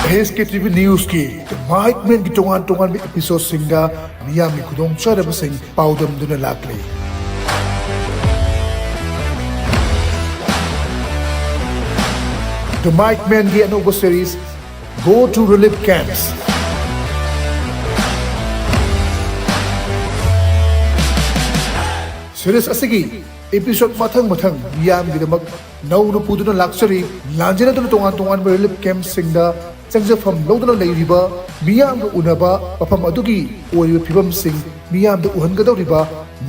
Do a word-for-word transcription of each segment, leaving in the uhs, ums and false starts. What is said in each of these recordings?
ꯑꯦꯁ ꯀꯦ T V ꯅ꯭ꯌꯨꯁꯀꯤ ꯗ mike ꯃꯦꯟꯒꯤ ꯇꯣꯉꯥꯟ ꯇꯣꯉꯥꯟꯕ ꯏꯄꯤꯁꯣꯗꯁꯤꯡꯗ ꯃꯤꯌꯥꯝꯒꯤ ꯈꯨꯗꯣꯡꯆꯥꯗꯕꯁꯤꯡ ꯄꯥꯎꯗꯝꯗꯨꯅ ꯂꯥꯛꯂꯤ꯫ ꯗ ꯃꯥꯏꯛ ꯃꯦꯟꯒꯤ ꯑꯅꯧꯕ series Go to Relief Camps꯫ Series ꯑꯁꯤꯒꯤ ꯏꯄꯤꯁꯣꯗ ꯃꯊꯪ ꯃꯊꯪ ꯃꯤꯌꯥꯝꯒꯤꯗꯃꯛ ꯅꯧꯅ ꯄꯨꯗꯨꯅ ꯂꯥꯛꯆꯔꯤ꯫ ꯂꯥꯟꯖꯦꯟꯅꯗꯨꯅ ꯇꯣꯉꯥꯟ ꯇꯣꯉꯥꯟꯕ ꯔꯤꯂꯤꯐ ꯀꯦꯝꯞꯁꯤꯡꯗ ꯆꯪꯖꯐꯝ ꯂꯧꯗꯨꯅ ꯂꯩꯔꯤꯕ ꯃꯤꯌꯥꯝꯒ ꯎꯅꯕ, ꯃꯐꯝ ꯑꯗꯨꯒꯤ ꯑꯣꯏꯔꯤꯕ ꯐꯤꯕꯝꯁꯤꯡ ꯃꯤꯌꯥꯝꯗ ꯎꯍꯟꯒꯗꯧꯔꯤꯕ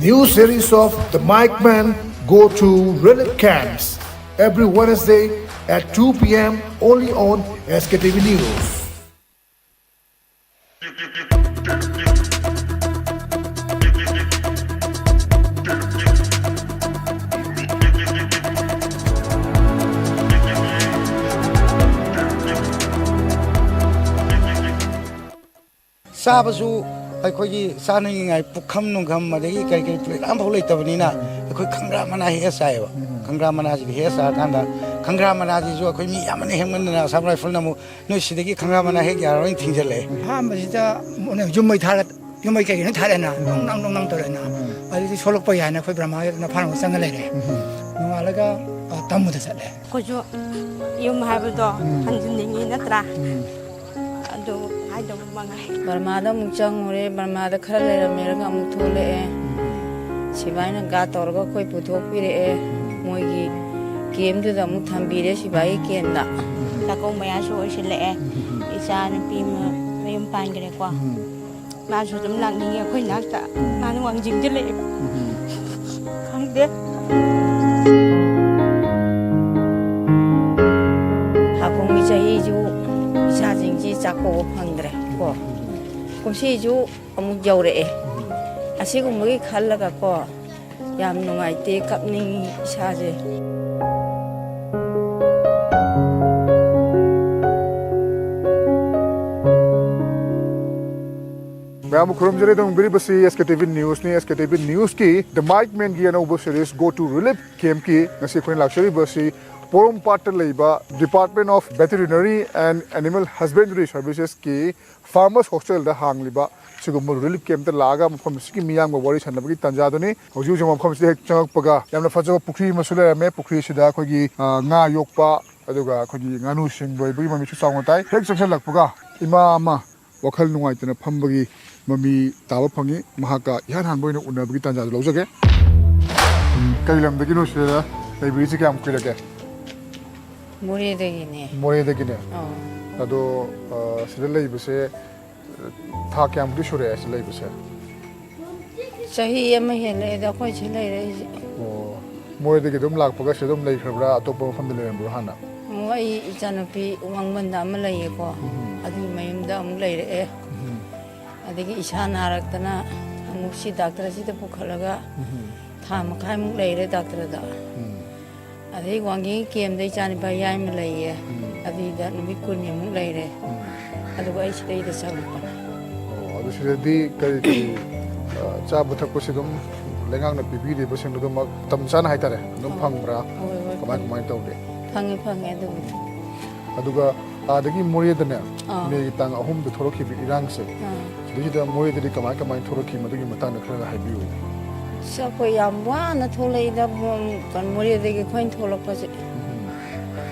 New Series of The Mic Man, Go to Relief Camps, every Wednesday at two p.m. only on S K T V News. ꯆꯥꯕꯁꯨ ꯑꯩꯈꯣꯏꯒꯤ ꯆꯥꯅꯤꯡꯉꯥꯏ ꯄꯨꯈꯝ ꯅꯨꯡꯈꯝ ꯑꯗꯒꯤ ꯀꯔꯤ ꯀꯔꯤ ꯄ꯭ꯂꯦꯠ ꯑꯝꯐꯥꯎ ꯂꯩꯇꯕꯅꯤꯅ ꯑꯩꯈꯣꯏ ꯈꯪꯒ꯭ꯔꯥ ꯃꯅꯥ ꯍꯦꯛꯑ ꯆꯥꯏꯌꯦꯕ꯫ ꯈꯪꯒ꯭ꯔꯥ ꯃꯅꯥꯁꯤꯗꯤ ꯍꯦꯛꯑ ꯆꯥꯔꯀꯥꯟꯗ ꯈꯪꯒ꯭ꯔꯥ ꯃꯅꯥꯁꯤꯁꯨ ꯑꯩꯈꯣꯏ ꯃꯤ ꯌꯥꯝꯃꯟꯅ ꯍꯦꯛꯃꯟꯗꯅ ꯑꯁꯥꯝ ꯔꯥꯏꯐꯜꯅ ꯑꯃꯨꯛ "ꯅꯣꯏ ꯁꯤꯗꯒꯤ ꯈꯪꯒ꯭ꯔꯥ ꯃꯅꯥ ꯍꯦꯛ ꯌꯥꯔꯔꯣꯏꯅ" ꯊꯤꯡꯖꯤꯜꯂꯛꯑꯦ꯫ ꯑꯍꯥꯟꯕꯁꯤꯗ ꯌꯨꯝꯃꯩ ꯊꯥꯔ-, ꯌꯨꯝꯃꯩ ꯀꯩꯀꯩꯅꯣ ꯊꯥꯔꯦꯅ, ꯗꯣꯡ ꯅꯥꯡ ꯗꯣꯡ ꯅꯥꯡ ꯇꯧꯔꯦꯅ꯫ ꯑꯗꯨꯗꯤ ꯁꯣꯛꯂꯛꯄ ꯌꯥꯏꯅ ꯑꯩꯈꯣꯏ ꯕ꯭ꯔꯍꯃꯥꯒꯤ ꯅꯐꯥꯔꯝꯗ ꯆꯪꯉ ꯂꯩꯔꯦ꯫ ꯅꯣꯡꯉꯥꯜꯂꯒ, ꯑ, ꯇꯝꯃꯨꯗ ꯆꯠꯂꯦ꯫ ꯑꯩꯈꯣꯏꯁꯨ ꯌꯨꯝ ꯍꯥꯏꯕꯗꯣ ꯍꯟꯖꯤꯟꯅꯤꯡꯉꯤ ꯅꯠꯇ꯭ꯔꯥ? ꯑꯗꯨ ꯍꯥꯏꯗꯧꯕ ꯃꯉꯥꯏ꯫ ꯕꯔꯃꯥꯗ ꯑꯃꯨꯛ ꯆꯪꯉꯨꯔꯦ, ꯕꯔꯃꯥꯗ ꯈꯔ ꯂꯩꯔꯝꯃꯦꯔꯒ ꯑꯃꯨꯛ ꯊꯣꯛꯂꯛꯑꯦ꯫ ꯁꯤꯕꯥꯏꯅ ꯒꯥꯔꯗ ꯇꯧꯔꯒ ꯑꯩꯈꯣꯏ ꯄꯨꯊꯣꯛꯄꯤꯔꯛꯑꯦ꯫ ꯃꯣꯏꯒꯤ ꯀꯦꯝꯗꯨꯗ ꯑꯃꯨꯛ ꯊꯝꯕꯤꯔꯦ, ꯁꯤꯕꯥꯏꯒꯤ ꯀꯦꯝꯗ꯫ ꯆꯥꯛꯀꯧ ꯃꯌꯥꯁꯨ ꯑꯣꯏꯁꯤꯜꯂꯛꯑꯦ꯫ ꯏꯆꯥ ꯅꯨꯄꯤ ꯑꯃ ꯃꯌꯨꯝ ꯄꯥꯟꯈ꯭ꯔꯦꯀꯣ꯫ ꯃꯥꯁꯨ ꯑꯗꯨꯝ ꯂꯥꯛꯅꯤꯡꯉꯤ ꯑꯩꯈꯣꯏ ꯅꯥꯛꯇ꯫ ꯃꯥꯅ ꯋꯥꯡꯖꯤꯡꯗ ꯂꯩꯌꯦꯕ꯫ ꯈꯪꯗꯦ꯫ ꯍꯥꯀꯨꯝꯒꯤ ꯆꯍꯤꯁꯨ ꯏꯆꯥꯁꯤꯡꯁꯤ ꯆꯥꯛꯀꯧꯕ ꯐꯪꯗ꯭ꯔꯦ ꯀꯣ꯫ ꯀꯨꯝꯁꯤꯁꯨ ꯑꯃꯨꯛ ꯌꯧꯔꯛꯑꯦ꯫ ꯑꯁꯤꯒꯨꯝꯕꯒꯤ ꯈꯜꯂꯒ ꯀꯣ, ꯌꯥꯝ ꯅꯨꯡꯉꯥꯏꯇꯦ, ꯀꯞꯅꯤꯡꯉꯤ ꯏꯁꯥꯁꯦ꯫ ꯃꯌꯥꯝꯕꯨ ꯈꯨꯔꯨꯝꯖꯔꯤ꯫ ꯑꯗꯨꯝ ꯎꯕꯤꯔꯤꯕꯁꯤ S K T V Newsꯅꯤ꯫ S K T V Newsꯀꯤ The Mic Manꯒꯤ ꯑꯅꯧꯕ series Go to Relief Campꯀꯤ ꯉꯁꯤ ꯑꯩꯈꯣꯏꯅ ꯂꯥꯛꯆꯔꯤꯕꯁꯤ ꯄꯣꯔꯣꯝꯄꯥꯠꯇ ꯂꯩꯕ Department of Veterinary and Animal Husbandry Servicesꯀꯤ Farmers Hostelꯗ ꯍꯥꯡꯂꯤꯕ ꯁꯤꯒꯨꯝꯕ ꯔꯤꯂꯤꯐ ꯀꯦꯝꯞꯇ ꯂꯥꯛꯑꯒ ꯃꯐꯝ ꯑꯁꯤꯒꯤ ꯃꯤꯌꯥꯝꯒ ꯋꯥꯔꯤ ꯁꯥꯟꯅꯕꯒꯤ ꯇꯥꯟꯖꯥꯗꯨꯅꯤ꯫ ꯍꯧꯖꯤꯛ ꯍꯧꯖꯤꯛ ꯃꯐꯝꯁꯤꯗ ꯍꯦꯛ ꯆꯪꯉꯛꯄꯒ ꯌꯥꯝꯅ ꯐꯖꯕ ꯄꯨꯈ꯭ꯔꯤ ꯑꯃꯁꯨ ꯂꯩꯔꯝꯃꯦ꯫ ꯄꯨꯈ꯭ꯔꯤꯁꯤꯗ ꯑꯩꯈꯣꯏꯒꯤ, ꯑ, ꯉꯥ ꯌꯣꯛꯄ, ꯑꯗꯨꯒ ꯑꯩꯈꯣꯏꯒꯤ ꯉꯥꯅꯨꯁꯤꯡ ꯂꯣꯏꯕꯒꯤ ꯃꯃꯤꯁꯨ ꯆꯥꯎꯅ ꯇꯥꯏ꯫ ꯍꯦꯛ ꯆꯪꯁꯤꯜꯂꯛꯄꯒ ꯏꯃꯥ ꯑꯃ ꯋꯥꯈꯜ ꯅꯨꯡꯉꯥꯏꯇꯅ ꯐꯝꯕꯒꯤ ꯃꯃꯤ ꯇꯥꯕ ꯐꯪꯉꯤ꯫ ꯃꯍꯥꯛꯀ ꯏꯍꯥꯟ ꯍꯥꯟꯕ ꯑꯣꯏꯅ ꯎꯅꯕꯒꯤ ꯇꯥꯟꯖꯥꯗꯨ ꯂꯧꯖꯒꯦ꯫ ꯎꯝ, ꯀꯔꯤ ꯂꯝꯗꯒꯤꯅꯣ ꯁꯤꯗ ꯂꯩꯕꯤꯔꯤꯁꯤ? ꯀꯌꯥꯝ ꯀꯨꯏꯔꯒꯦ? ꯃꯣꯔꯦꯗꯒꯤꯅꯦ꯫ ꯃꯣꯔꯦꯗꯒꯤꯅꯦ? ꯑꯧ꯫ ꯑꯗꯣ, ꯑ, ꯁꯤꯗ ꯂꯩꯕꯁꯦ, ꯑ, ꯊꯥ ꯀꯌꯥꯃꯨꯛꯇꯤ ꯁꯨꯔꯛꯑꯦ ꯁꯤꯗ ꯂꯩꯕꯁꯦ? ꯆꯍꯤ ꯑꯃ ꯍꯦꯜꯂꯛꯑꯦꯗ ꯑꯩꯈꯣꯏ ꯁꯤ ꯂꯩꯔꯛꯏꯁꯦ꯫ ꯑꯣ, ꯃꯣꯔꯦꯗꯒꯤ ꯑꯗꯨꯝ ꯂꯥꯛꯄꯒ ꯁꯤꯗ ꯑꯗꯨꯝ ꯂꯩꯈ꯭ꯔꯕ꯭ꯔꯥ, ꯑꯇꯣꯞꯄ ꯃꯐꯝꯗ ꯂꯩꯔꯝꯕ꯭ꯔꯣ ꯍꯥꯟꯅ? ꯑꯣ, ꯑꯩ ꯏꯆꯥꯅꯨꯄꯤ ꯋꯥꯡꯕꯟꯗ ꯑꯃ ꯂꯩꯌꯦꯀꯣ, ꯎꯝ꯫ ꯑꯗꯨꯒꯤ ꯃꯌꯨꯝꯗ ꯑꯃꯨꯛ ꯂꯩꯔꯛꯑꯦ꯫ ꯎꯝ꯫ ꯑꯗꯒꯤ ꯏꯁꯥ ꯅꯥꯔꯛꯇꯅ ꯑꯃꯨꯛ ꯁꯤ ꯗꯥꯛꯇꯔꯁꯤꯗ ꯄꯨꯈꯠꯂꯒ ꯎꯝ꯫ ꯊꯥ ꯃꯈꯥꯏꯃꯨꯛ ꯂꯩꯔꯦ ꯗꯥꯛꯇꯔꯗ꯫ ꯎꯝ꯫ ꯑꯗꯩ ꯋꯥꯡꯖꯤꯡ ꯀꯦꯝꯗ ꯏꯆꯥꯅꯨꯄꯥ ꯌꯥꯏꯃ ꯂꯩꯌꯦ꯫ ꯎꯝ꯫ ꯑꯗꯨꯏꯗ ꯅꯨꯃꯤꯠ ꯀꯨꯟꯅꯤꯃꯨꯛ ꯂꯩꯔꯦ꯫ ꯎꯝ꯫ ꯑꯗꯨꯒ ꯑꯩ ꯁꯤꯗꯩꯗ ꯆꯪꯉꯛꯄꯅꯦ꯫ ꯑꯣ, ꯑꯗꯨ ꯁꯤꯗꯗꯤ ꯀꯔꯤ ꯀꯔꯤ, ꯑ, ꯆꯥꯕ ꯊꯛꯄꯁꯤ ꯑꯗꯨꯝ ꯂꯩꯉꯥꯛꯅ ꯄꯤꯕꯤꯔꯤꯕꯁꯤꯡꯗꯣ ꯑꯗꯨꯃꯛ ꯃꯇꯝ ꯆꯥꯅ ꯍꯥꯏꯇꯥꯔꯦ ꯑꯗꯨꯝ ꯑꯧ꯫ ꯐꯪꯕ꯭ꯔꯥ? ꯍꯣꯏ, ꯍꯣꯏ, ꯀꯃꯥꯏ ꯐꯪꯉꯦ꯫ ꯀꯃꯥꯏꯅ ꯇꯧꯒꯦ? ꯐꯪꯉꯦ, ꯐꯪꯉꯦ ꯑꯗꯨꯕꯨꯗꯤ꯫ ꯑꯗꯨꯒ ꯑꯥꯗꯒꯤ ꯃꯣꯔꯦꯗꯅꯦ, ꯑꯥ꯫ ꯃꯦꯒꯤ ꯇꯥꯡ ꯑꯍꯨꯝꯗ ꯊꯣꯛꯂꯛꯈꯤꯕ ꯏꯔꯥꯡꯁꯦ, ꯑꯥ꯫ ꯁꯤꯗꯩꯁꯤꯗ ꯃꯣꯔꯦꯗꯗꯤ ꯀꯃꯥꯏ ꯀꯃꯥꯏꯅ ꯊꯣꯛꯂꯛꯈꯤ, ꯃꯗꯨꯒꯤ ꯃꯇꯥꯡꯗ ꯈꯔ ꯍꯥꯏꯕꯤꯌꯨ꯫ ꯑꯁ, ꯑꯩꯈꯣꯏ ꯌꯥꯝ ꯋꯥꯅ ꯊꯣꯛꯂꯛꯏꯗ, ꯃꯣ-, ꯀꯩꯅꯣ, ꯃꯣꯔꯦꯗꯒꯤ ꯑꯩꯈꯣꯏꯅ ꯊꯣꯛꯂꯛꯄꯁꯦ꯫ ꯎꯝ꯫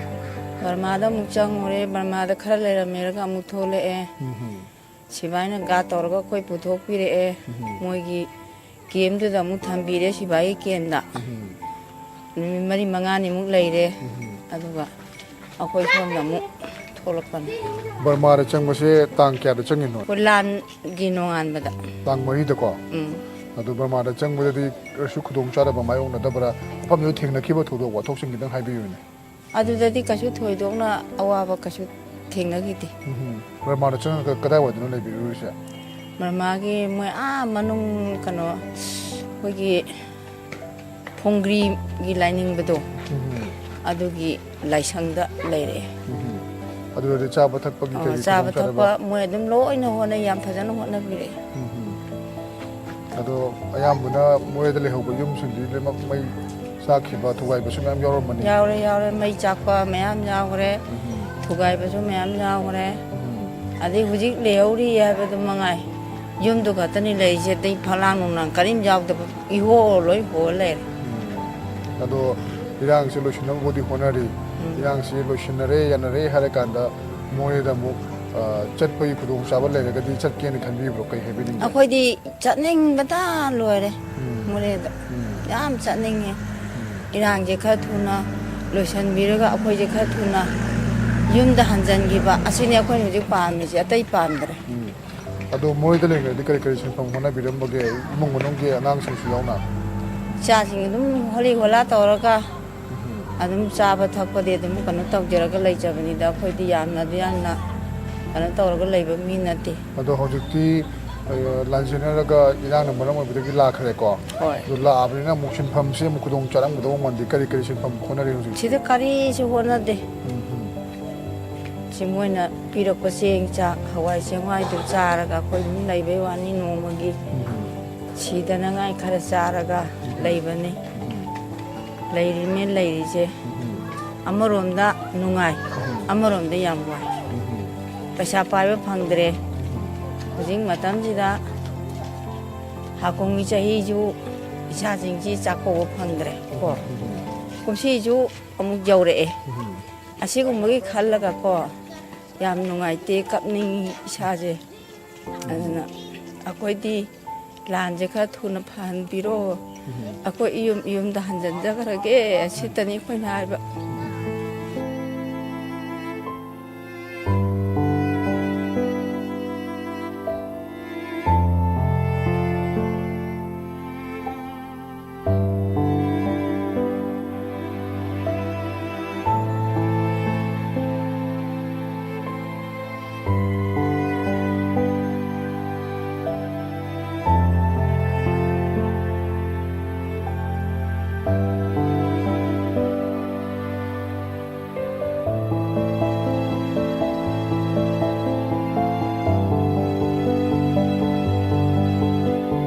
ꯕꯔꯃꯥꯗ ꯑꯃꯨꯛ ꯆꯪꯉꯨꯔꯦ, ꯕꯔꯃꯥꯗ ꯈꯔ ꯂꯩꯔꯝꯃꯦꯔꯒ ꯑꯃꯨꯛ ꯊꯣꯛꯂꯛꯑꯦ꯫ ꯎꯝ꯫ ꯁꯤꯕꯥꯏꯅ ꯒꯥꯔꯗ ꯇꯧꯔꯒ ꯑꯩꯈꯣꯏ ꯄꯨꯊꯣꯛꯄꯤꯔꯛꯑꯦ꯫ ꯎꯝ꯫ ꯃꯣꯏꯒꯤ ꯀꯦꯝꯗꯨꯗ ꯑꯃꯨꯛ ꯊꯝꯕꯤꯔꯦ, ꯁꯤꯕꯥꯏꯒꯤ ꯀꯦꯝꯗ꯫ ꯎꯝ꯫ ꯅꯨꯃꯤꯠ ꯃꯔꯤ ꯃꯉꯥꯅꯤꯃꯨꯛ ꯂꯩꯔꯦ꯫ ꯎꯝ꯫ ꯑꯗꯨꯒ ꯑꯩꯈꯣꯏ ꯁꯣꯝꯗ ꯑꯃꯨꯛ ꯊꯣꯛꯂꯛꯄꯅꯤ꯫ ꯕꯔꯃꯥꯗ ꯆꯪꯕꯁꯦ ꯇꯥꯡ ꯀꯌꯥꯗ ꯆꯪꯉꯤꯅꯣ? ꯑꯩꯈꯣꯏ ꯂꯥꯟꯒꯤ ꯅꯣꯡꯉꯥꯟꯕꯗ꯫ ꯇꯥꯡ ꯃꯔꯤꯗꯀꯣ? ꯎꯝ꯫ ꯑꯗꯣ ꯕꯔꯃꯥꯗ ꯆꯪꯕꯗꯗꯤ ꯀꯩꯁꯨ ꯈꯨꯗꯣꯡꯆꯥꯗꯕ ꯃꯥꯌꯣꯛꯅꯗꯕ꯭ꯔꯥ? ꯃꯐꯝꯗꯨꯗ ꯊꯦꯡꯅꯈꯤꯕ ꯊꯧꯗꯣꯛ ꯋꯥꯊꯣꯛꯁꯤꯡ ꯈꯤꯇꯪ ꯍꯥꯏꯕꯤꯌꯨꯅꯦ꯫ ꯑꯗꯨꯗꯗꯤ ꯀꯩꯁꯨ ꯊꯣꯏꯗꯣꯛꯅ ꯑꯋꯥꯕ ꯀꯩꯁꯨ ꯊꯦꯡꯅꯈꯤꯗꯦ꯫ ꯎꯝ꯫ ꯕꯔꯃꯥꯗ ꯆꯪꯉꯒ ꯀꯗꯥꯏꯋꯥꯏꯗꯅꯣ ꯂꯩꯕꯤꯔꯨꯔꯤꯁꯦ? ꯕꯔꯃꯥꯒꯤ ꯃꯣꯏ ꯑꯥ ꯃꯅꯨꯡ ꯀꯩꯅꯣ, ꯑꯩꯈꯣꯏꯒꯤ ꯐꯣꯡꯒ꯭ꯔꯤꯒꯤ ꯂꯥꯏꯅꯤꯡꯕꯗꯣ, ꯎꯝ꯫ ꯑꯗꯨꯒꯤ ꯂꯥꯏꯁꯪꯗ ꯂꯩꯔꯛꯑꯦ꯫ ꯎꯝ꯫ ꯑꯗꯨꯗꯗꯤ ꯆꯥꯕ ꯊꯛꯄꯒꯤ ꯑ, ꯀꯔꯤ ꯆꯥꯕ ꯈꯨꯗꯣꯡꯆꯥꯗꯕ? ꯊꯛꯄ ꯃꯣꯏ ꯑꯗꯨꯝ ꯂꯣꯏꯅ ꯍꯣꯠꯅꯩ, ꯌꯥꯝ ꯐꯖꯅ ꯍꯣꯠꯅꯕꯤꯔꯛꯑꯦ꯫ ꯎꯝ꯫ ꯑꯗꯣ ꯑꯌꯥꯝꯕꯅ ꯃꯣꯔꯦꯗ ꯂꯩꯍꯧꯕ ꯌꯨꯝꯁꯤꯡꯗꯤ ꯂꯣꯏꯅꯃꯛ ꯃꯩ ꯆꯥꯛꯈꯤꯕ, ꯊꯨꯒꯥꯏꯕꯁꯨ ꯃꯌꯥꯝ ꯌꯥꯎꯔꯝꯃꯅꯤ꯫ ꯌꯥꯎꯔꯦ, ꯌꯥꯎꯔꯦ꯫ ꯃꯩ ꯆꯥꯛꯄ ꯃꯌꯥꯝ ꯌꯥꯎꯈ꯭ꯔꯦ꯫ ꯎꯝ꯫ ꯊꯨꯒꯥꯏꯕꯁꯨ ꯃꯌꯥꯝ ꯌꯥꯎꯈ꯭ꯔꯦ꯫ ꯎꯝ꯫ ꯑꯗꯩ ꯍꯧꯖꯤꯛ ꯂꯩꯍꯧꯔꯤ ꯍꯥꯏꯕꯗꯨ ꯃꯉꯥꯏ꯫ ꯌꯨꯝꯗꯨ ꯈꯛꯇꯅꯤ ꯂꯩꯔꯤꯁꯦ, ꯑꯇꯩ ꯐꯛꯂꯥꯡ ꯅꯨꯡꯂꯥꯡ ꯀꯔꯤꯝ ꯌꯥꯎꯗꯕ, ꯏꯍꯣ ꯂꯣꯏ ꯍꯣ ꯂꯩꯔꯦ꯫ ꯎꯝ꯫ ꯑꯗꯣ ꯏꯔꯥꯡꯁꯦ ꯂꯣꯏꯁꯤꯟꯅꯕꯕꯨꯗꯤ ꯍꯣꯠꯅꯔꯤ꯫ ꯎꯝ꯫ ꯏꯔꯥꯡꯁꯤ ꯂꯣꯏꯁꯤꯟꯅꯔꯦ, ꯌꯥꯅꯔꯦ ꯍꯥꯏꯔꯀꯥꯟꯗ ꯃꯣꯔꯦꯗ ꯑꯃꯨꯛ, ꯑ, ꯆꯠꯄꯒꯤ ꯈꯨꯗꯣꯡꯆꯥꯕ ꯂꯩꯔꯒꯗꯤ ꯆꯠꯀꯦꯅ ꯈꯟꯕꯤꯕ꯭ꯔꯣ? ꯀꯩ ꯍꯥꯏꯕꯤꯅꯤꯡꯒꯦ? ꯑꯩꯈꯣꯏꯗꯤ ꯆꯠꯅꯤꯡꯕꯗ ꯂꯣꯏꯔꯦ꯫ ꯎꯝ꯫ ꯃꯣꯔꯦꯗ꯫ ꯎꯝ꯫ ꯌꯥꯝ ꯆꯠꯅꯤꯡꯉꯦ꯫ ꯎꯝ꯫ ꯏꯔꯥꯡꯁꯦ ꯈꯔ ꯊꯨꯅ ꯂꯣꯏꯁꯤꯟꯕꯤꯔꯒ ꯑꯩꯈꯣꯏꯁꯦ ꯈꯔ ꯊꯨꯅ ꯌꯨꯝꯗ ꯍꯟꯖꯤꯟꯈꯤꯕ ꯑꯁꯤꯅꯤ ꯑꯩꯈꯣꯏꯅ ꯍꯧꯖꯤꯛ ꯄꯥꯝꯃꯤꯁꯦ, ꯑꯇꯩ ꯄꯥꯝꯗ꯭ꯔꯦ꯫ ꯎꯝ꯫ ꯑꯗꯣ ꯃꯣꯔꯦꯗ ꯂꯩꯔꯤꯉꯩꯗꯤ ꯀꯔꯤ ꯀꯔꯤ ꯁꯤꯟꯐꯝ ꯍꯣꯠꯅꯕꯤꯔꯝꯕꯒꯦ, ꯏꯃꯨꯡ ꯃꯅꯨꯡꯒꯤ ꯑꯉꯥꯡꯁꯤꯡꯁꯨ ꯌꯥꯎꯅ? ꯏꯆꯥꯁꯤꯡ ꯑꯗꯨꯝ ꯍꯣꯂꯤ ꯍꯣꯂꯥ ꯇꯧꯔꯒ ꯎꯝ꯫ ꯑꯗꯨꯝ ꯆꯥꯕ ꯊꯛꯄꯗꯤ ꯑꯗꯨꯝ ꯀꯩꯅꯣ ꯇꯧꯖꯔꯒ ꯂꯩꯖꯕꯅꯤꯗ, ꯑꯩꯈꯣꯏꯗꯤ ꯌꯥꯝꯅ ꯑꯗꯨ ꯌꯥꯝꯅ ꯀꯩꯅꯣ ꯇꯧꯔꯒ ꯂꯩꯕ ꯃꯤ ꯅꯠꯇꯦ꯫ ꯑꯗꯣ ꯍꯧꯖꯤꯛꯇꯤ, ꯑ, ꯂꯥꯟꯖꯦꯟꯅꯔꯒ ꯏꯔꯥꯡꯅ ꯃꯔꯝ ꯑꯣꯏꯕꯗꯒꯤ ꯂꯥꯛꯈ꯭ꯔꯦꯀꯣ꯫ ꯍꯣꯏ꯫ ꯑꯗꯨ ꯂꯥꯛꯑꯕꯅꯤꯅ ꯑꯃꯨꯛ ꯁꯤꯟꯐꯝꯁꯦ ꯑꯃꯨꯛ ꯈꯨꯗꯣꯡ ꯆꯥꯔꯝꯒꯗꯧꯕ ꯃꯥꯟꯗꯦ꯫ ꯀꯔꯤ ꯀꯔꯤ ꯁꯤꯟꯐꯝ ꯍꯣꯠꯅꯔꯤ ꯍꯧꯖꯤꯛ? ꯁꯤꯗ ꯀꯔꯤꯁꯨ ꯍꯣꯠꯅꯗꯦ꯫ ꯎꯝ, ꯎꯝ꯫ ꯁꯤ ꯃꯣꯏꯅ ꯄꯤꯔꯛꯄ ꯆꯦꯡ, ꯆꯥꯛ, ꯍꯋꯥꯏ, ꯆꯦꯡꯋꯥꯏꯗꯨ ꯆꯥꯔꯒ ꯑꯩꯈꯣꯏ ꯑꯗꯨꯝ ꯂꯩꯕꯩ ꯋꯥꯅꯤ ꯅꯣꯡꯃꯒꯤ꯫ ꯎꯝ꯫ ꯁꯤꯗꯅꯉꯥꯏ ꯈꯔ ꯆꯥꯔꯒ ꯂꯩꯕꯅꯤ꯫ ꯎꯝ꯫ ꯂꯩꯔꯤꯅꯦ ꯂꯩꯔꯤꯁꯦ꯫ ꯎꯝ꯫ ꯑꯃꯔꯣꯝꯗ ꯅꯨꯡꯉꯥꯏ, ꯎꯝ꯫ ꯑꯃꯔꯣꯝꯗ ꯌꯥꯝ ꯋꯥꯏ꯫ ꯎꯝ꯫ ꯄꯩꯁꯥ ꯄꯥꯏꯕ ꯐꯪꯗ꯭ꯔꯦ꯫ ꯎꯝ꯫ ꯍꯧꯖꯤꯛ ꯃꯇꯝꯁꯤꯗ ꯍꯥꯀꯨꯝꯒꯤ ꯆꯍꯤꯁꯨ ꯏꯆꯥꯁꯤꯡꯁꯤ ꯆꯥꯛꯀꯧꯕ ꯐꯪꯗ꯭ꯔꯦ ꯀꯣ꯫ ꯎꯝ꯫ ꯀꯨꯝꯁꯤꯁꯨ ꯑꯃꯨꯛ ꯌꯧꯔꯛꯑꯦ꯫ ꯎꯝ꯫ ꯑꯁꯤꯒꯨꯝꯕꯒꯤ ꯈꯜꯂꯒꯀꯣ, ꯌꯥꯝ ꯅꯨꯡꯉꯥꯏꯇꯦ, ꯀꯞꯅꯤꯡꯉꯤ ꯏꯁꯥꯁꯦ꯫ ꯑꯗꯨꯅ ꯑꯩꯈꯣꯏꯗꯤ ꯂꯥꯟꯁꯦ ꯈꯔ ꯊꯨꯅ ꯐꯍꯟꯕꯤꯔꯣ, ꯎꯝ꯫ ꯑꯩꯈꯣꯏ ꯏꯌꯨꯝ ꯏꯌꯨꯝꯗ ꯍꯟꯖꯟꯖꯈ꯭ꯔꯒꯦ, ꯁꯤꯇꯅꯤ ꯑꯩꯈꯣꯏꯅ ꯍꯥꯏꯕ꯫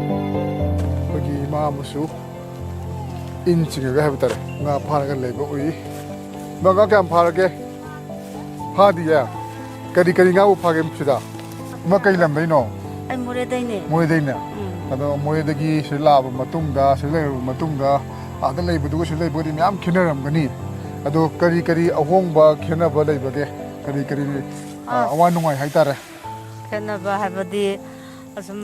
ꯑꯩꯈꯣꯏꯒꯤ ꯏꯃꯥ ꯑꯃꯁꯨ ꯏꯟ ꯆꯤꯡꯉꯒ ꯍꯥꯏꯕ ꯇꯥꯔꯦ, ꯉꯥ ꯐꯥꯔꯒ ꯂꯩꯕ ꯎꯏ꯫ ꯏꯃꯥ, ꯉꯥ ꯀꯌꯥꯝ ꯐꯥꯔꯒꯦ? ꯐꯥꯗꯤꯌꯦ꯫ ꯀꯔꯤ ꯀꯔꯤ ꯉꯥꯕꯨ ꯐꯥꯒꯦ ꯁꯤꯗ? ꯏꯃꯥ, ꯀꯩ ꯂꯝꯗꯩꯅꯣ? ꯑꯩ ꯃꯣꯔꯦꯗꯩꯅꯦ꯫ ꯃꯣꯔꯦꯗꯩꯅꯦ? ꯎꯝ꯫ ꯑꯗꯣ ꯃꯣꯔꯦꯗꯒꯤ ꯁꯤꯗ ꯂꯥꯛꯑꯕ ꯃꯇꯨꯡꯗ, ꯁꯤꯗ ꯂꯩꯔꯨꯔꯕ ꯃꯇꯨꯡꯗ, ꯑꯥꯗ ꯂꯩꯕꯗꯨꯒ ꯁꯤꯗ ꯂꯩꯕꯒꯗꯤ ꯃꯌꯥꯝ ꯈꯦꯠꯅꯔꯝꯒꯅꯤ꯫ ꯑꯗꯣ ꯀꯔꯤ ꯀꯔꯤ ꯑꯍꯣꯡꯕ, ꯈꯦꯠꯅꯕ ꯂꯩꯕꯒꯦ? ꯀꯔꯤ ꯀꯔꯤ, ꯑ, ꯑꯁ꯫ ꯑꯋꯥ ꯅꯨꯡꯉꯥꯏ ꯍꯥꯏꯇꯥꯔꯦ? ꯈꯦꯠꯅꯕ ꯍꯥꯏꯕꯗꯤ ꯑꯁꯨꯝ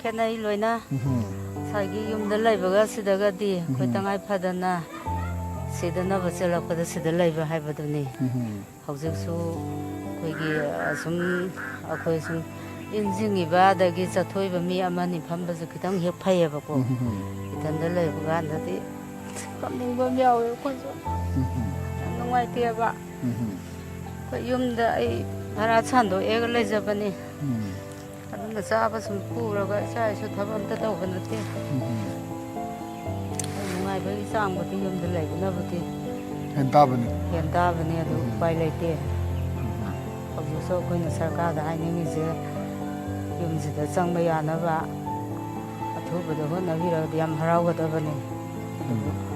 ꯈꯦꯠꯅꯩ ꯂꯣꯏꯅ꯫ ꯎꯝꯍꯨꯝ꯫ ꯉꯁꯥꯏꯒꯤ ꯌꯨꯝꯗ ꯂꯩꯕꯒ ꯁꯤꯗꯒꯗꯤ ꯑꯩꯈꯣꯏ ꯎꯝꯍꯨꯝ꯫ ꯇꯉꯥꯏ ꯐꯗꯅ ꯁꯤꯗꯅꯕ ꯆꯦꯜꯂꯛꯄꯗ ꯁꯤꯗ ꯂꯩꯕ ꯍꯥꯏꯕꯗꯨꯅꯤ꯫ ꯎꯝꯍꯨꯝ꯫ ꯍꯧꯖꯤꯛꯁꯨ ꯑꯩꯈꯣꯏꯒꯤ, ꯑ, ꯁꯨꯝ ꯑꯩꯈꯣꯏ ꯁꯨꯝ ꯏꯟ ꯆꯤꯡꯉꯤꯕ ꯑꯗꯒꯤ ꯆꯠꯊꯣꯛꯏꯕ ꯃꯤ ꯑꯃꯅꯤ ꯐꯝꯕꯁꯨ ꯈꯤꯇꯪ ꯍꯦꯛ ꯐꯩꯌꯦꯕꯀꯣ꯫ ꯎꯝꯍꯨꯝ꯫ ꯏꯊꯟꯗ ꯂꯩꯕ ꯀꯥꯟꯗꯗꯤ ꯀꯞꯅꯤꯡꯕ ꯑꯃ ꯌꯥꯎꯋꯦ ꯑꯩꯈꯣꯏꯁꯨ꯫ ꯎꯝꯍꯨꯝ꯫ ꯌꯥꯝ ꯅꯨꯡꯉꯥꯏꯇꯦꯕ꯫ ꯎꯝꯍꯨꯝ꯫ ꯑꯩꯈꯣꯏ ꯌꯨꯝꯗ ꯑꯩ ꯚꯔꯥ ꯁꯟꯗꯣꯛꯑꯦꯒ ꯂꯩꯖꯕꯅꯤ꯫ ꯎꯝ꯫ ꯑꯗꯨꯅ ꯆꯥꯕ ꯁꯨꯝ ꯄꯨꯔꯒ ꯏꯆꯥ ꯏꯁꯨ ꯊꯕꯛ ꯑꯝꯇ ꯇꯧꯕ ꯅꯠꯇꯦ꯫ ꯎꯝ꯫ ꯑꯩ ꯅꯨꯡꯉꯥꯏꯕꯒꯤ ꯆꯥꯡꯕꯨꯗꯤ ꯌꯨꯝꯗ ꯂꯩꯕꯅꯕꯨꯗꯤ ꯍꯦꯟ ꯇꯥꯕꯅꯤ꯫ ꯍꯦꯟ ꯇꯥꯕꯅꯤ, ꯑꯗꯨ ꯎꯝ꯫ ꯎꯄꯥꯏ ꯂꯩꯇꯦ꯫ ꯎꯝ꯫ ꯍꯧꯖꯤꯛꯁꯨ ꯑꯩꯈꯣꯏꯅ ꯁꯔꯀꯥꯔꯗ ꯍꯥꯏꯅꯤꯡꯉꯤꯁꯦ, ꯌꯨꯝꯁꯤꯗ ꯆꯪꯕ ꯌꯥꯅꯕ ꯑꯊꯨꯕꯗ ꯍꯣꯠꯅꯕꯤꯔꯒꯗꯤ ꯌꯥꯝ ꯍꯔꯥꯎꯒꯗꯕꯅꯤ꯫ ꯑꯗꯨꯕꯨ ꯎꯝ꯫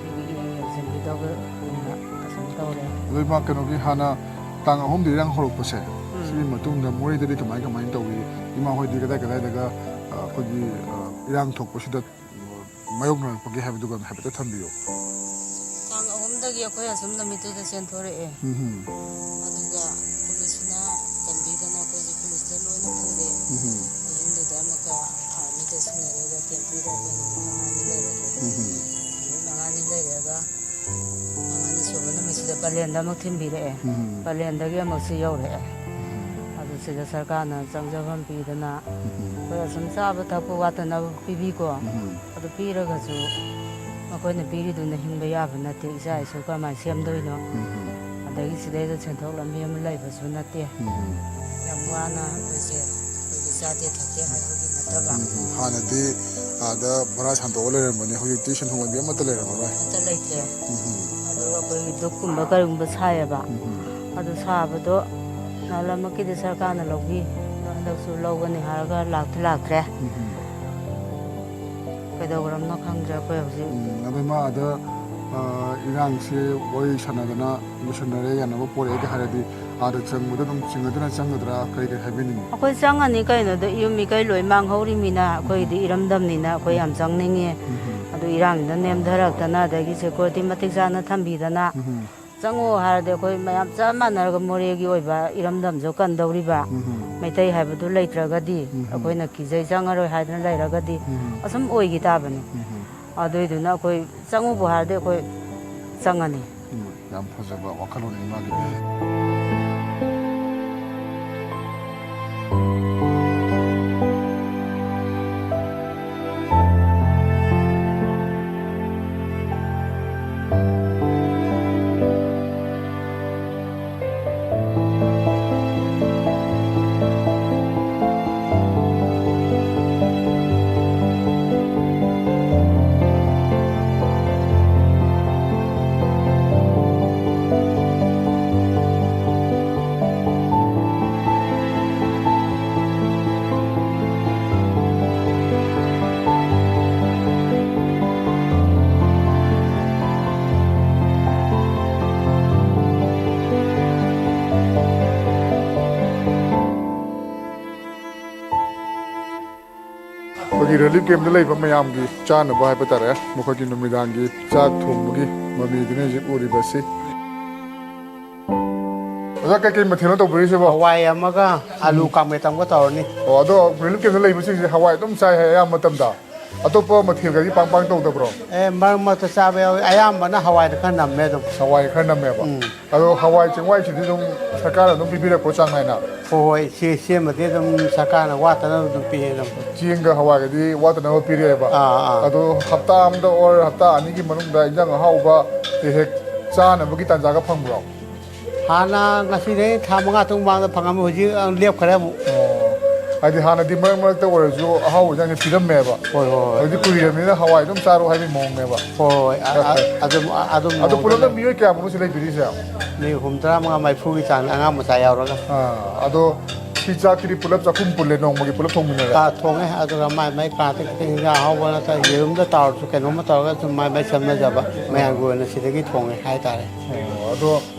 ꯑꯩꯈꯣꯏꯒꯤ ꯌꯦꯡ ꯌꯦꯡꯁꯤꯟꯕꯤꯗꯧꯕ ꯑꯣꯏꯅ ꯑꯁꯨꯝ ꯇꯧꯔꯦ꯫ ꯑꯗꯣ ꯏꯃꯥ, ꯀꯩꯅꯣꯒꯤ ꯍꯥꯟꯅ ꯇꯥꯡ ꯑꯍꯨꯝꯗ ꯏꯔꯥꯡ ꯍꯧꯔꯛꯄꯁꯦ, ꯎꯝ꯫ ꯁꯤꯒꯤ ꯃꯇꯨꯡꯗ ꯃꯣꯔꯦꯗꯗꯤ ꯀꯃꯥꯏ ꯀꯃꯥꯏꯅ ꯇꯧꯏ? ꯏꯃꯥ ꯍꯣꯏꯗꯤ ꯀꯗꯥꯏ ꯀꯗꯥꯏꯗꯒ, ꯑ, ꯑꯩꯈꯣꯏꯒꯤ, ꯑ, ꯏꯔꯥꯡ ꯊꯣꯛꯄꯁꯤꯗ ꯃꯥꯌꯣꯛꯅꯔꯛꯄꯒꯦ ꯍꯥꯏꯕꯗꯨꯒ ꯍꯥꯏꯐꯦꯠꯇ ꯊꯝꯕꯤꯌꯨ꯫ ꯇꯥꯡ ꯑꯍꯨꯝꯗꯒꯤ ꯑꯩꯈꯣꯏ ꯑꯁꯨꯝ ꯅꯨꯃꯤꯠꯇꯨꯗ ꯆꯦꯟꯊꯣꯔꯛꯑꯦ꯫ ꯎꯝ꯫ ꯑꯗꯨꯒ ꯄꯨꯂꯤꯁꯅ ꯀꯟꯕꯤꯗꯅ ꯑꯩꯈꯣꯏꯁꯦ ꯄꯨꯂꯤꯁꯇ ꯂꯣꯏꯅ ꯄꯨꯔꯦ꯫ ꯎꯝ꯫ ꯑꯍꯤꯡꯗꯨꯗ ꯑꯃꯨꯛꯀ ꯑꯥꯔꯃꯤꯗ ꯁꯤꯟꯅꯔꯒ ꯀꯦꯝꯄꯤꯗ ꯑꯩꯈꯣꯏ ꯅꯨꯃꯤꯠ ꯃꯉꯥꯅꯤ ꯂꯩꯔꯦ꯫ ꯎꯝ꯫ ꯅꯨꯃꯤꯠ ꯃꯉꯥꯅꯤ ꯂꯩꯔꯒ ꯃꯉꯥꯅꯤ ꯁꯨꯕ ꯅꯨꯃꯤꯠꯁꯤꯗ ꯄꯂꯦꯟꯗ ꯑꯃꯨꯛ ꯊꯤꯟꯕꯤꯔꯛꯑꯦ꯫ ꯎꯝ꯫ ꯄꯂꯦꯟꯗꯒꯤ ꯑꯃꯨꯛꯁꯤ ꯌꯧꯔꯛꯑꯦ꯫ ꯎꯝ꯫ ꯑꯗꯨ ꯁꯤꯗ ꯁꯔꯀꯥꯔꯅ ꯆꯪꯖꯐꯝ ꯄꯤꯗꯅ ꯎꯝ꯫ ꯑꯩꯈꯣꯏ ꯑꯁꯨꯝ ꯆꯥꯕ ꯊꯛꯄ ꯋꯥꯠꯇꯅꯕ ꯄꯤꯕꯤꯀꯣ꯫ ꯎꯝ꯫ ꯑꯗꯨ ꯄꯤꯔꯒꯁꯨ ꯃꯈꯣꯏꯅ ꯄꯤꯔꯤꯗꯨꯅ ꯍꯤꯡꯕ ꯌꯥꯕ ꯅꯠꯇꯦ, ꯏꯆꯥ ꯏꯁꯨ ꯀꯔꯝꯍꯥꯏꯅ ꯁꯦꯝꯗꯣꯏꯅꯣ? ꯎꯝ꯫ ꯑꯗꯒꯤ ꯁꯤꯗꯩꯗ ꯁꯦꯟꯊꯣꯛ ꯂꯝꯕꯤ ꯑꯃ ꯂꯩꯕꯁꯨ ꯅꯠꯇꯦ꯫ ꯎꯝ꯫ ꯌꯥꯝ ꯋꯥꯅ ꯑꯩꯈꯣꯏꯁꯦ, ꯑꯩꯈꯣꯏꯒꯤ ꯆꯥꯗꯦ ꯊꯛꯇꯦ ꯍꯥꯏꯕꯒꯤ ꯅꯠꯇꯕ꯫ ꯎꯝ꯫ ꯍꯥꯟꯅꯗꯤ ꯑꯥꯗ ꯚꯔꯥ ꯁꯟꯗꯣꯛꯑ ꯂꯩꯔꯝꯕꯅꯦ, ꯍꯧꯖꯤꯛꯇꯤ ꯁꯦꯟꯊꯣꯛ ꯂꯝꯕꯤ ꯑꯃꯠꯇ ꯂꯩꯔꯝꯃꯔꯣꯏ꯫ ꯑꯃꯠꯇ ꯂꯩꯇ꯭ꯔꯦ꯫ ꯎꯝ꯫ ꯑꯗꯨꯒ ꯑꯩꯈꯣꯏꯒꯤ ꯙꯨꯞꯀꯨꯝꯕ ꯀꯔꯤꯒꯨꯝꯕ ꯁꯥꯏꯌꯦꯕ꯫ ꯎꯝ꯫ ꯑꯗꯨ ꯁꯥꯕꯗꯣ ꯅꯍꯥꯟꯃꯨꯛꯀꯤꯗꯤ ꯁꯔꯀꯥꯔꯅ ꯂꯧꯕꯤ, ꯑꯗꯣ ꯍꯟꯗꯛꯁꯨ ꯂꯧꯒꯅꯤ ꯍꯥꯏꯔꯒ ꯂꯥꯛꯇꯤ ꯂꯥꯛꯇ꯭ꯔꯦ꯫ ꯎꯝ꯫ ꯀꯩꯗꯧꯔꯕꯅꯣ ꯈꯪꯗ꯭ꯔꯦ ꯑꯩꯈꯣꯏ ꯍꯧꯖꯤꯛ꯫ ꯎꯝ, ꯑꯗꯣ ꯏꯃꯥ, ꯑꯗ, ꯑ, ꯏꯔꯥꯡꯁꯦ ꯋꯥꯔꯤ ꯁꯥꯟꯅꯗꯅ ꯂꯣꯏꯁꯤꯟꯅꯔꯦ, ꯌꯥꯅꯕ ꯄꯣꯔꯛꯑꯦꯒ ꯍꯥꯏꯔꯗꯤ, ꯑꯥꯗ ꯆꯪꯕꯗ ꯑꯗꯨꯝ ꯆꯤꯡꯅꯗꯅ ꯆꯪꯒꯗ꯭ꯔꯥ? ꯀꯔꯤ ꯀꯔꯤ ꯍꯥꯏꯕꯤꯅꯤꯡꯉꯤ? ꯑꯩꯈꯣꯏ ꯆꯪꯉꯅꯤ ꯀꯩꯅꯣꯗ, ꯌꯨꯝ ꯃꯤꯀꯩ ꯂꯣꯏ ꯃꯥꯡꯍꯧꯔꯤꯃꯤꯅ, ꯑꯩꯈꯣꯏꯗꯤ ꯎꯝ꯫ ꯏꯔꯝꯗꯝꯅꯤꯅ ꯑꯩꯈꯣꯏ ꯎꯝ꯫ ꯌꯥꯝ ꯆꯪꯅꯤꯡꯉꯦ꯫ ꯎꯝ꯫ ꯑꯗꯨ ꯏꯔꯥꯡꯁꯤꯅ ꯅꯦꯝꯊꯔꯛꯇꯅ, ꯑꯗꯒꯤ security ꯃꯇꯤꯛ ꯆꯥꯅ ꯊꯝꯕꯤꯗꯅ, ꯎꯝ꯫ ꯆꯪꯉꯣ ꯍꯥꯏꯔꯗꯤ ꯑꯩꯈꯣꯏ ꯃꯌꯥꯝ ꯆꯞ ꯃꯥꯟꯅꯔꯒ ꯃꯣꯔꯦꯒꯤ ꯑꯣꯏꯕ ꯏꯔꯝꯗꯝꯁꯨ ꯀꯟꯗꯧꯔꯤꯕ꯫ ꯎꯝ꯫ ꯃꯩꯇꯩ ꯍꯥꯏꯕꯗꯨ ꯂꯩꯇ꯭ꯔꯒꯗꯤ ꯎꯝ꯫ ꯑꯩꯈꯣꯏꯅ ꯀꯤꯖꯩ ꯆꯪꯉꯔꯣꯏ ꯍꯥꯏꯗꯅ ꯂꯩꯔꯒꯗꯤ ꯎꯝ꯫ ꯑꯁꯨꯝ ꯑꯣꯏꯈꯤ ꯇꯥꯕꯅꯤ꯫ ꯎꯝ꯫ ꯑꯗꯨꯏꯗꯨꯅ ꯑꯩꯈꯣꯏ ꯆꯪꯉꯨꯕꯨ ꯍꯥꯏꯔꯗꯤ ꯑꯩꯈꯣꯏ ꯆꯪꯉꯅꯤ꯫ ꯎꯝ, ꯌꯥꯝ ꯐꯖꯕ ꯋꯥꯈꯜꯂꯣꯟꯅꯤ ꯃꯥꯒꯤ꯫ ꯑꯩꯈꯣꯏꯒꯤ relief camp ꯇ ꯂꯩꯕ ꯃꯌꯥꯝꯒꯤ ꯆꯥꯅꯕ ꯍꯥꯏꯕ ꯇꯥꯔꯦ, ꯃꯈꯣꯏꯒꯤ ꯅꯨꯃꯤꯗꯥꯡꯒꯤ ꯆꯥꯛ ꯊꯣꯡꯕꯒꯤ ꯃꯃꯤꯗꯨꯅꯤ ꯍꯧꯖꯤꯛ ꯎꯔꯤꯕꯁꯤ꯫ ꯑꯣꯖꯥ, ꯀꯩꯀꯩ ꯃꯊꯦꯜꯅꯣ ꯇꯧꯕꯤꯔꯤꯁꯤꯕꯣ? ꯍꯋꯥꯏ ꯑꯃꯒ ꯑꯂꯨ ꯎꯝ꯫ ꯀꯥꯡꯃꯦꯠ ꯑꯃꯒ ꯇꯧꯔꯅꯤ꯫ ꯑꯣ, ꯑꯗꯣ relief camp ꯇ ꯂꯩꯕꯁꯤꯡꯁꯦ ꯍꯋꯥꯏ ꯑꯗꯨꯝ ꯆꯥꯏ ꯍꯥꯏ ꯑꯌꯥꯝꯕ ꯃꯇꯝꯗ? ꯑꯇꯣꯞꯄ ꯃꯊꯦꯜꯒꯗꯤ ꯄꯥꯡ ꯄꯥꯡ ꯇꯧꯗꯕ꯭ꯔꯣ? ꯑꯦ, ꯃꯔꯛ ꯃꯔꯛꯇ ꯆꯥꯕ ꯌꯥꯎꯋꯤ꯫ ꯑꯌꯥꯝꯕꯅ ꯍꯋꯥꯏꯗ ꯈꯔ ꯅꯝꯃꯦ ꯑꯗꯨꯝ꯫ ꯍꯋꯥꯏ ꯈꯔ ꯅꯝꯃꯦꯕ? ꯎꯝ꯫ ꯑꯗꯣ ꯍꯋꯥꯏ ꯆꯦꯡꯋꯥꯏꯁꯤꯗꯤ ꯑꯗꯨꯝ ꯁꯔꯀꯥꯔꯅ ꯑꯗꯨꯝ ꯄꯤꯕꯤꯔꯛꯄ꯭ꯔꯣ ꯆꯥꯡ ꯅꯥꯏꯅ? ꯍꯣꯏ, ꯍꯣꯏ, ꯁꯤ, ꯁꯤꯃꯗꯤ ꯑꯗꯨꯝ ꯁꯔꯀꯥꯔꯅ ꯋꯥꯠꯇꯅꯕ ꯑꯗꯨꯝ ꯄꯤꯌꯦ ꯑꯗꯨꯝ꯫ ꯆꯦꯡꯒ ꯍꯋꯥꯏꯒꯗꯤ ꯋꯥꯠꯇꯅꯕ ꯄꯤꯔꯛꯑꯦꯕ? ꯑꯥ, ꯑꯥ꯫ ꯑꯗꯣ ꯍꯞꯇꯥ ꯑꯃꯗ or ꯍꯞꯇꯥ ꯑꯅꯤꯒꯤ ꯃꯅꯨꯡꯗ ꯏꯟꯖꯥꯡ ꯑꯍꯥꯎꯕ ꯍꯦꯛ ꯍꯦꯛ ꯆꯥꯅꯕꯒꯤ ꯇꯥꯟꯖꯥꯒ ꯐꯪꯕ꯭ꯔꯣ? ꯍꯥꯟꯅ ꯉꯁꯤꯗꯩ ꯊꯥ ꯃꯉꯥ ꯇꯔꯨꯛ ꯃꯃꯥꯡꯗ ꯐꯪꯉꯝꯃꯤ, ꯍꯧꯖꯤꯛ ꯑꯃꯨꯛ ꯂꯦꯞꯈ꯭ꯔꯦ ꯑꯃꯨꯛ꯫ ꯑꯣ, ꯍꯥꯏꯗꯤ ꯍꯥꯟꯅꯗꯤ ꯃꯔꯛ ꯃꯔꯛꯇ ꯑꯣꯏꯔꯁꯨ ꯑꯍꯥꯎꯕ ꯏꯟꯖꯥꯡꯁꯦ ꯄꯤꯔꯝꯃꯦꯕ꯫ ꯍꯣꯏ, ꯍꯣꯏ, ꯍꯣꯏ꯫ ꯍꯧꯖꯤꯛꯇꯤ ꯀꯨꯏꯔꯕꯅꯤꯅ ꯍꯋꯥꯏ ꯑꯗꯨꯝ ꯆꯥꯔꯣ ꯍꯥꯏꯕꯒꯤ ꯃꯑꯣꯡꯅꯦꯕ꯫ ꯍꯣꯏ, ꯍꯣꯏ, ꯑ-, ꯑ-, ꯑꯗꯨꯝ, ꯑ-, ꯑꯗꯨꯝ ꯑꯗꯨ ꯃꯑꯣꯡꯗ ꯄꯨꯂꯞꯅ ꯂꯩ꯫ ꯃꯤꯑꯣꯏ ꯀꯌꯥꯃꯨꯛꯅꯣ ꯁꯤ ꯂꯩꯕꯤꯔꯤꯁꯦ? ꯃꯤ ꯍꯨꯝꯐꯨꯇꯔꯥ ꯃꯉꯥ ꯃꯔꯤꯐꯨꯒꯤ ꯆꯥꯡ, ꯑꯉꯥꯡ ꯃꯆꯥ ꯌꯥꯎꯔꯒ꯫ ꯑꯥ, ꯑꯗꯣ ꯁꯤ ꯆꯥꯛꯇꯨꯗꯤ ꯄꯨꯂꯞ ꯆꯥꯛꯈꯨꯝ ꯄꯨꯜꯂꯦ, ꯅꯣꯡꯃꯒꯤ ꯄꯨꯂꯞ ꯊꯣꯡꯃꯤꯟꯅꯔꯦ? ꯀꯥ ꯊꯣꯡꯉꯦ, ꯑꯗꯨꯒ ꯃꯥꯏ ꯃꯥꯏ ꯀꯥꯗ ꯈꯤꯇꯪ ꯍꯤꯟꯖꯥꯡ ꯑꯍꯥꯎꯕ ꯅꯠꯇ꯭ꯔꯒ ꯌꯦꯔꯨꯝꯗ ꯇꯥꯎꯔꯁꯨ ꯀꯩꯅꯣꯝꯃ ꯇꯧꯔꯒ ꯑꯗꯨꯝ ꯃꯥꯏ ꯃꯥꯏ ꯁꯦꯝꯅꯖꯕ, ꯃꯌꯥꯝꯒꯤ ꯑꯣꯏꯅ ꯁꯤꯗꯒꯤ ꯊꯣꯡꯉꯦ ꯍꯥꯏꯇꯥꯔꯦ꯫ ꯑꯣ, ꯑꯗꯣ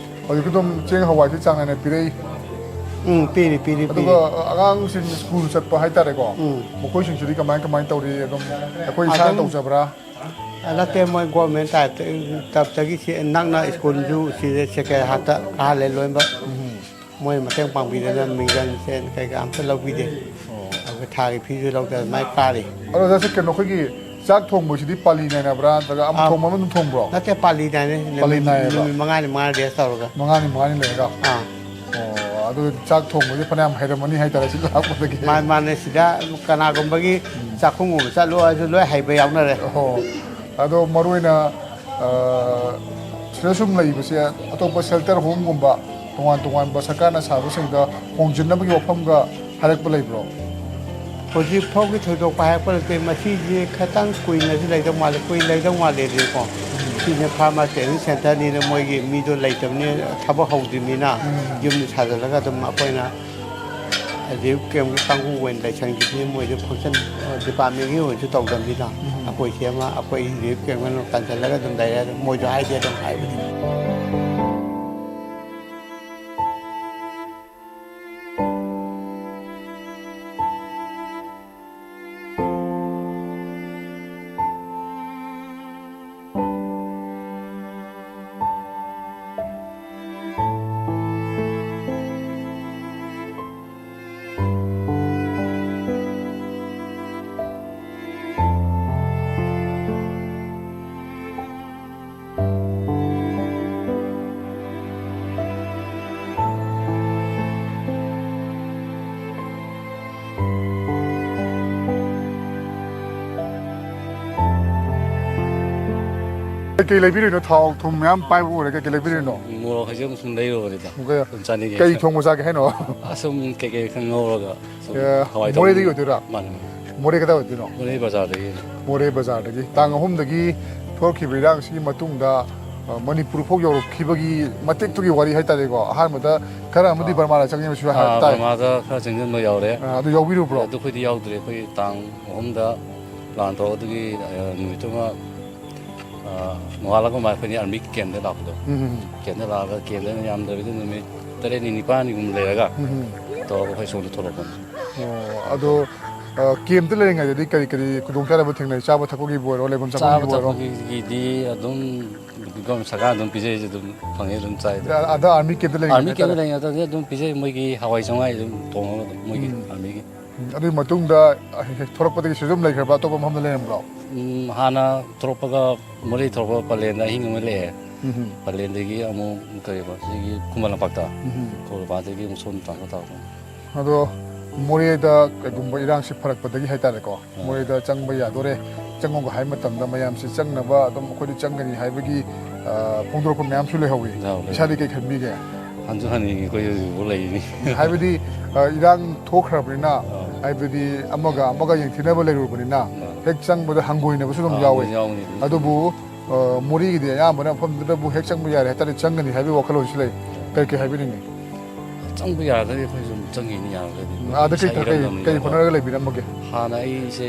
ꯍꯧꯖꯤꯛꯀꯤ ꯑꯗꯨꯝ ꯆꯦꯡ ꯍꯋꯥꯏꯁꯤ ꯆꯥꯡ ꯅꯥꯏꯅ ꯄꯤꯔꯛꯏ? ꯎꯝ, ꯄꯤꯔꯤ, ꯄꯤꯔꯤ, ꯄꯤꯔꯤ꯫ ꯑꯗꯨꯒ ꯑꯉꯥꯡꯁꯤꯡ ꯁ꯭ꯀꯨꯜ ꯆꯠꯄ ꯍꯥꯏꯇꯥꯔꯦꯀꯣ, ꯎꯝ꯫ ꯃꯈꯣꯏꯁꯤꯡꯁꯤꯗꯤ ꯀꯃꯥꯏ ꯀꯃꯥꯏꯅ ꯇꯧꯔꯤ? ꯑꯗꯨꯝ ꯑꯩꯈꯣꯏ ꯏꯁꯥꯅ ꯑꯗꯨꯝ ꯇꯧꯖꯕ꯭ꯔꯥ? ꯅꯠꯇꯦ, ꯃꯣꯏ ꯒꯣꯔꯃꯦꯟ ꯇꯥꯏꯞꯇ, ꯇꯞꯇꯒꯤ ꯁꯤ ꯅꯛꯅ ꯁ꯭ꯀꯨꯜꯁꯨ ꯁꯤꯗ ꯁꯦꯀ꯭ꯔꯦꯠ ꯍꯥꯔꯠꯇ ꯀꯥꯍꯜꯂꯦ ꯂꯣꯏꯅꯃꯛ꯫ ꯎꯝ꯫ ꯃꯣꯏ ꯃꯇꯦꯡ ꯄꯥꯡꯕꯤꯗꯅ ꯃꯤꯡꯖꯟ ꯁꯦꯟ ꯀꯩꯀꯥ ꯑꯝꯇ ꯂꯧꯕꯤꯗꯦ꯫ ꯑꯣ꯫ ꯑꯗꯨꯒ ꯊꯥꯒꯤ ꯐꯤꯁꯨ ꯂꯧꯗꯦ, ꯑꯗꯨꯃꯥꯏꯅ ꯀꯥꯔꯤ꯫ ꯑꯗꯣ ꯑꯣꯖꯥꯁꯦ, ꯀꯩꯅꯣ, ꯑꯩꯈꯣꯏꯒꯤ ꯆꯥꯛ ꯊꯣꯡꯕꯁꯤꯗꯤ ꯄꯥꯂꯤ ꯅꯥꯏꯅꯕ꯭ꯔꯥ, ꯅꯠꯇ꯭ꯔꯒ ꯑꯃꯨꯛ ꯑꯥ꯫ ꯊꯣꯡꯕ ꯑꯃ ꯑꯗꯨꯝ ꯊꯣꯡꯕ꯭ꯔꯣ? ꯅꯠꯇꯦ, ꯄꯥꯂꯤ ꯅꯥꯏꯅ ꯄꯥꯂꯤ ꯅꯨꯃꯤꯠ, ꯅꯥꯏꯌꯦꯕ? ꯅꯨꯃꯤꯠ ꯃꯉꯥꯅꯤ ꯃꯉꯥꯅꯤ ꯔꯦꯁ ꯇꯧꯔꯒ꯫ ꯃꯉꯥꯅꯤ ꯃꯉꯥꯅꯤ ꯂꯩꯔꯒ? ꯑꯥ꯫ ꯑꯣ, ꯑꯗꯨ ꯆꯥꯛ ꯊꯣꯡꯕꯁꯦ ꯐꯅꯌꯥꯝ ꯍꯩꯔꯝꯃꯅꯤ ꯍꯥꯏꯇꯥꯔꯦ, ꯁꯤ ꯂꯥꯛꯄꯗꯒꯤ꯫ ꯃꯥꯅꯦ, ꯃꯥꯅꯦ, ꯁꯤꯗ ꯀꯅꯥꯒꯨꯝꯕꯒꯤ ꯎꯝ꯫ ꯆꯥꯛꯈꯨꯝꯒꯨꯝꯕ ꯆꯠꯂꯣ ꯍꯥꯏꯔꯁꯨ ꯂꯣꯏ ꯍꯩꯕ ꯌꯥꯎꯅꯔꯦ꯫ ꯑꯣ, ꯑꯗꯣ ꯃꯔꯨ ꯑꯣꯏꯅ, ꯑ, ꯁꯤꯗ ꯁꯨꯝ ꯂꯩꯕꯁꯦ ꯑꯇꯣꯞꯄ ꯁꯦꯜꯇꯔ ꯍꯣꯝꯒꯨꯝꯕ ꯇꯣꯉꯥꯟ ꯇꯣꯉꯥꯟꯕ ꯁꯔꯀꯥꯔꯅ ꯁꯥꯕꯁꯤꯡꯗ ꯍꯣꯡꯖꯤꯟꯅꯕꯒꯤ ꯋꯥꯐꯝꯒ ꯍꯥꯏꯔꯛꯄ ꯂꯩꯕ꯭ꯔꯣ? ꯍꯧꯖꯤꯛ ꯐꯥꯎꯒꯤ ꯊꯣꯏꯗꯣꯛꯄ ꯍꯥꯏꯔꯛꯄ ꯂꯩꯇꯦ꯫ ꯃꯁꯤꯁꯦ ꯈꯤꯇꯪ ꯀꯨꯏꯅꯁꯨ ꯂꯩꯗꯧ ꯃꯥꯜꯂꯦ, ꯀꯨꯏꯅ ꯂꯩꯗꯧ ꯃꯥꯜꯂꯦꯗꯤꯀꯣ꯫ ꯎꯝ꯫ ꯁꯤꯁꯦ ꯐꯥꯔꯃꯔ ꯇ꯭ꯔꯦꯅꯤꯡ ꯁꯦꯟꯇꯔꯅꯤꯅ ꯃꯣꯏꯒꯤ ꯃꯤꯗꯣ ꯂꯩꯇꯕꯅꯤꯅ, ꯊꯕꯛ ꯍꯧꯗ꯭ꯔꯤꯕꯅꯤꯅ ꯎꯝ꯫ ꯌꯨꯝꯗ ꯁꯥꯖꯜꯂꯒ ꯑꯗꯨꯝ ꯑꯩꯈꯣꯏꯅ ꯔꯤꯂꯤꯐ ꯀꯦꯝꯞꯀꯤ ꯀꯥꯡꯕꯨ ꯑꯣꯏꯅ ꯂꯩꯁꯟꯈꯤꯕꯅꯤ꯫ ꯃꯣꯏꯁꯨ ꯐꯪꯁꯟ, ꯑ, ꯗꯤꯄꯥꯔꯠꯃꯦꯟꯒꯤ ꯑꯣꯏꯅꯁꯨ ꯇꯧꯗꯕꯅꯤꯅ, ꯎꯝ꯫ ꯑꯩꯈꯣꯏꯁꯦ ꯑꯃ, ꯑꯩꯈꯣꯏ ꯔꯤꯂꯤꯐ ꯀꯦꯝꯞ ꯑꯃ ꯀꯟꯁꯤꯜꯂꯒ ꯑꯗꯨꯝ ꯂꯩꯔꯦ꯫ ꯑꯗꯨꯝ ꯃꯣꯏꯁꯨ ꯍꯥꯏꯗꯤ ꯑꯗꯨꯝ ꯍꯥꯏꯕꯅꯤ꯫ ꯀꯩꯀꯩ ꯂꯩꯕꯤꯔꯤꯅꯣ? ꯊꯥꯎ ꯊꯨꯝ ꯃꯌꯥꯝ ꯄꯥꯏꯕ ꯎꯔꯦ꯫ ꯀꯩꯀꯩ ꯂꯩꯕꯤꯔꯤꯅꯣ? ꯃꯣꯔꯣꯛ ꯍꯥꯏꯁꯦ ꯑꯃꯨꯛ ꯁꯨꯝ ꯂꯩꯔꯨꯕꯅꯤꯗ꯫ ꯑꯃꯨꯛꯀ ꯑꯗꯨꯝ ꯆꯥꯅꯤꯡꯉꯦ꯫ ꯀꯩ ꯊꯣꯡꯕ ꯆꯥꯒꯦ ꯍꯥꯏꯅꯣ? ꯑꯁꯨꯝ ꯀꯩꯀꯩ ꯈꯔ ꯉꯧꯔꯒ ꯁꯨꯝ ꯑꯦ, ꯍꯋꯥꯏ ꯃꯣꯔꯦꯗꯒꯤ ꯇꯧꯅꯤꯡꯉꯦ꯫ ꯑꯣꯏꯗꯣꯏꯔꯥ? ꯃꯥꯅꯦ, ꯃꯥꯅꯦ꯫ ꯃꯣꯔꯦ ꯀꯗꯥꯏ ꯑꯣꯏꯗꯣꯏꯅꯣ? ꯃꯣꯔꯦ ꯕꯖꯥꯔꯗꯒꯤ꯫ ꯃꯣꯔꯦ ꯕꯖꯥꯔꯗꯒꯤ꯫ ꯇꯥꯡ ꯑꯍꯨꯝꯗꯒꯤ ꯊꯣꯛꯈꯤꯕ ꯏꯔꯥꯡꯁꯤꯒꯤ ꯃꯇꯨꯡꯗ ꯑ, ꯃꯅꯤꯄꯨꯔ ꯐꯥꯎ ꯌꯧꯔꯛꯈꯤꯕꯒꯤ ꯃꯇꯦꯛꯇꯨꯒꯤ ꯋꯥꯔꯤ ꯍꯥꯏꯇꯥꯔꯦꯀꯣ꯫ ꯑꯍꯥꯟꯕꯗ ꯈꯔ ꯑꯃꯗꯤ ꯕꯔꯃꯥꯗ ꯆꯪꯉꯦꯕꯁꯨ ꯍꯥꯏ ꯑꯥ, ꯇꯥꯏ꯫ ꯕꯔꯃꯥꯗ ꯈꯔ ꯆꯪꯁꯤꯟꯕ ꯌꯥꯎꯔꯦ꯫ ꯑ, ꯑꯗꯨ ꯌꯥꯎꯕꯤꯔꯨꯕ꯭ꯔꯣ? ꯑꯗꯨ ꯑꯩꯈꯣꯏꯗꯤ ꯌꯥꯎꯗ꯭ꯔꯦ꯫ ꯑꯩꯈꯣꯏ ꯇꯥꯡ ꯑꯍꯨꯝꯗ ꯄ꯭ꯂꯥꯟ ꯇꯧꯔꯒ ꯑꯗꯨꯒꯤ, ꯑ, ꯅꯨꯃꯤꯠꯇꯨꯃ, ꯑ, ꯅꯣꯡꯉꯥꯜꯂꯒ ꯑꯩꯈꯣꯏꯅꯤ ꯑꯥꯔꯃꯤ ꯀꯦꯝꯗ ꯂꯥꯛꯄꯗꯣ꯫ ꯎꯝ, ꯎꯝ, ꯎꯝ꯫ ꯀꯦꯝꯗ ꯂꯥꯛꯑꯒ ꯀꯦꯝꯗ ꯌꯥꯝꯗ꯭ꯔꯕꯤꯗ ꯅꯨꯃꯤꯠ ꯇꯔꯦꯠꯅꯤ ꯅꯤꯄꯥꯜꯅꯤꯒꯨꯝꯕ ꯂꯩꯔꯒ ꯎꯝ, ꯎꯝ꯫ ꯇꯧꯔꯒ ꯑꯩꯈꯣꯏ ꯁꯣꯝꯗ ꯊꯣꯛꯂꯛꯄꯅꯤ꯫ ꯑꯣ, ꯑꯗꯣ, ꯑ, ꯀꯦꯝꯇ ꯂꯩꯔꯤꯉꯩꯗꯗꯤ ꯀꯔꯤ ꯀꯔꯤ ꯈꯨꯗꯣꯡꯆꯥꯗꯕ ꯊꯦꯡꯅꯩ? ꯆꯥꯕ ꯊꯛꯄꯒꯤꯕꯨ ꯑꯣꯏꯔꯣ, ꯂꯩꯐꯝ ꯆꯥꯐꯝꯒꯤꯕꯨ ꯑꯣꯏꯔꯣ? ꯆꯥꯕ ꯊꯛꯄꯒꯤꯗꯤ ꯑꯗꯨꯝ ꯒꯣꯔꯃꯦꯟ ꯁꯔꯀꯥꯔꯅ ꯑꯗꯨꯝ ꯄꯤꯖꯩꯁꯦ ꯑꯗꯨꯝ ꯐꯪꯉꯦ, ꯑꯗꯨꯝ ꯆꯥꯏ꯫ ꯑꯗ, ꯑꯗ ꯑꯥꯔꯃꯤ ꯀꯦꯝꯇ ꯂꯩꯔꯤꯉꯩ ꯑꯥꯔꯃꯤ ꯀꯦꯝꯇ ꯍꯥꯏꯇꯥꯔꯦ꯫ ꯂꯩꯔꯤꯉꯩꯗ ꯑꯗꯨꯝ ꯄꯤꯖꯩ, ꯃꯣꯏꯒꯤ ꯍꯋꯥꯏ ꯆꯦꯡꯋꯥꯏ ꯑꯗꯨꯝ ꯊꯣꯡꯉꯒ ꯑꯗꯨꯝ ꯃꯣꯏꯒꯤ ꯎꯝ꯫ ꯑꯥꯔꯃꯤꯒꯤ꯫ ꯎꯝ, ꯑꯗꯨꯒꯤ ꯃꯇꯨꯡꯗ ꯍꯦꯛ ꯊꯣꯛꯂꯛꯄꯗꯒꯤ ꯁꯤꯗ ꯑꯗꯨꯝ ꯂꯩꯈ꯭ꯔꯕ, ꯑꯇꯣꯞꯄ ꯃꯐꯝꯗ ꯂꯩꯔꯝꯕ꯭ꯔꯣ? ꯎꯝ, ꯍꯥꯟꯅ ꯊꯣꯛꯂꯛꯄꯒ, ꯃꯣꯔꯦ ꯊꯣꯛꯂꯛꯄ ꯄꯂꯦꯟꯗ ꯑꯍꯤꯡ ꯑꯃ ꯂꯦꯛꯑꯦ꯫ ꯎꯝ꯫ ꯄꯂꯦꯟꯗꯒꯤ ꯑꯃꯨꯛ ꯀꯔꯤꯕ, ꯁꯤꯒꯤ ꯈꯨꯃꯟ ꯂꯝꯄꯥꯛꯇ, ꯎꯝ꯫ ꯈꯨꯃꯟ ꯂꯝꯄꯥꯛꯇꯒꯤ ꯑꯃꯨꯛ ꯁꯣꯝ ꯇ꯭ꯔꯥꯟꯁꯐꯔ ꯇꯧꯔꯛꯄꯅꯤ꯫ ꯑꯗꯣ ꯃꯣꯔꯦꯗ ꯀꯩꯒꯨꯝꯕ ꯏꯔꯥꯡꯁꯤ ꯐꯔꯛꯄꯗꯒꯤ ꯍꯥꯏꯇꯥꯔꯦꯀꯣ, ꯑꯥ꯫ ꯃꯣꯔꯦꯗ ꯆꯪꯕ ꯌꯥꯗꯣꯔꯦ, ꯆꯪꯉꯣꯒ ꯍꯥꯏꯕ ꯃꯇꯝꯗ ꯃꯌꯥꯝꯁꯤ ꯆꯪꯅꯕ ꯑꯗꯨꯝ ꯑꯩꯈꯣꯏꯗꯤ ꯆꯪꯒꯅꯤ ꯍꯥꯏꯕꯒꯤ, ꯑ, ꯐꯣꯡꯗꯣꯔꯛꯄ ꯃꯌꯥꯝꯁꯨ ꯂꯩꯍꯧꯋꯤ꯫ ꯌꯥꯎꯋꯦ꯫ ꯏꯁꯥꯗꯤ ꯀꯩ ꯈꯟꯕꯤꯒꯦ? ꯍꯟꯁꯨ ꯍꯟꯅꯤꯡꯉꯤ, ꯑꯩꯈꯣꯏ ꯍꯧꯖꯤꯛꯐꯥꯎ ꯂꯩꯔꯤꯅꯤ꯫ ꯍꯥꯏꯕꯗꯤ, ꯑ, ꯏꯔꯥꯡ ꯊꯣꯛꯈ꯭ꯔꯕꯅꯤꯅ, ꯑꯥ꯫ ꯍꯥꯏꯕꯗꯤ ꯑꯃꯒ ꯑꯃꯒ ꯌꯦꯡꯊꯤꯅꯕ ꯂꯩꯔꯨꯔꯕꯅꯤꯅ, ꯑꯥ꯫ ꯍꯦꯛ ꯆꯪꯕꯗ ꯍꯪꯒꯣꯏꯅꯕꯁꯨ ꯑꯗꯨꯝ ꯑꯥ, ꯌꯥꯎꯋꯤ꯫ ꯌꯥꯎꯅꯤ꯫ ꯑꯗꯨꯕꯨ, ꯑ, ꯃꯣꯔꯦꯒꯤꯗꯤ ꯑꯌꯥꯝꯕꯅ ꯃꯐꯝꯗꯨꯗꯕꯨ ꯍꯦꯛ ꯆꯪꯕ ꯌꯥꯔꯦ ꯍꯥꯏꯇꯥꯔꯦ, ꯆꯪꯒꯅꯤ ꯍꯥꯏꯕꯒꯤ ꯋꯥꯈꯜꯂꯣꯟꯁꯨ ꯂꯩ꯫ ꯀꯔꯤ ꯀꯔꯤ ꯍꯥꯏꯕꯤꯅꯤꯡꯉꯤ? ꯆꯪꯕ ꯌꯥꯔꯒꯗꯤ ꯑꯩꯈꯣꯏꯁꯨ ꯑꯗꯨꯝ ꯆꯪꯉꯤꯅꯤ, ꯌꯥꯔꯒꯗꯤ꯫ ꯎꯝ, ꯑꯥꯗ ꯀꯩ ꯏꯁꯥꯒꯤ ꯊ-, ꯀꯩ, ꯏꯔꯝꯗꯝꯅꯤꯅ ꯀꯩ ꯑꯗꯣ꯫ ꯍꯣꯠꯅꯔꯒ ꯂꯩꯕꯤꯔꯝꯃꯒꯦ? ꯍꯥꯟꯅ ꯑꯩꯁꯦ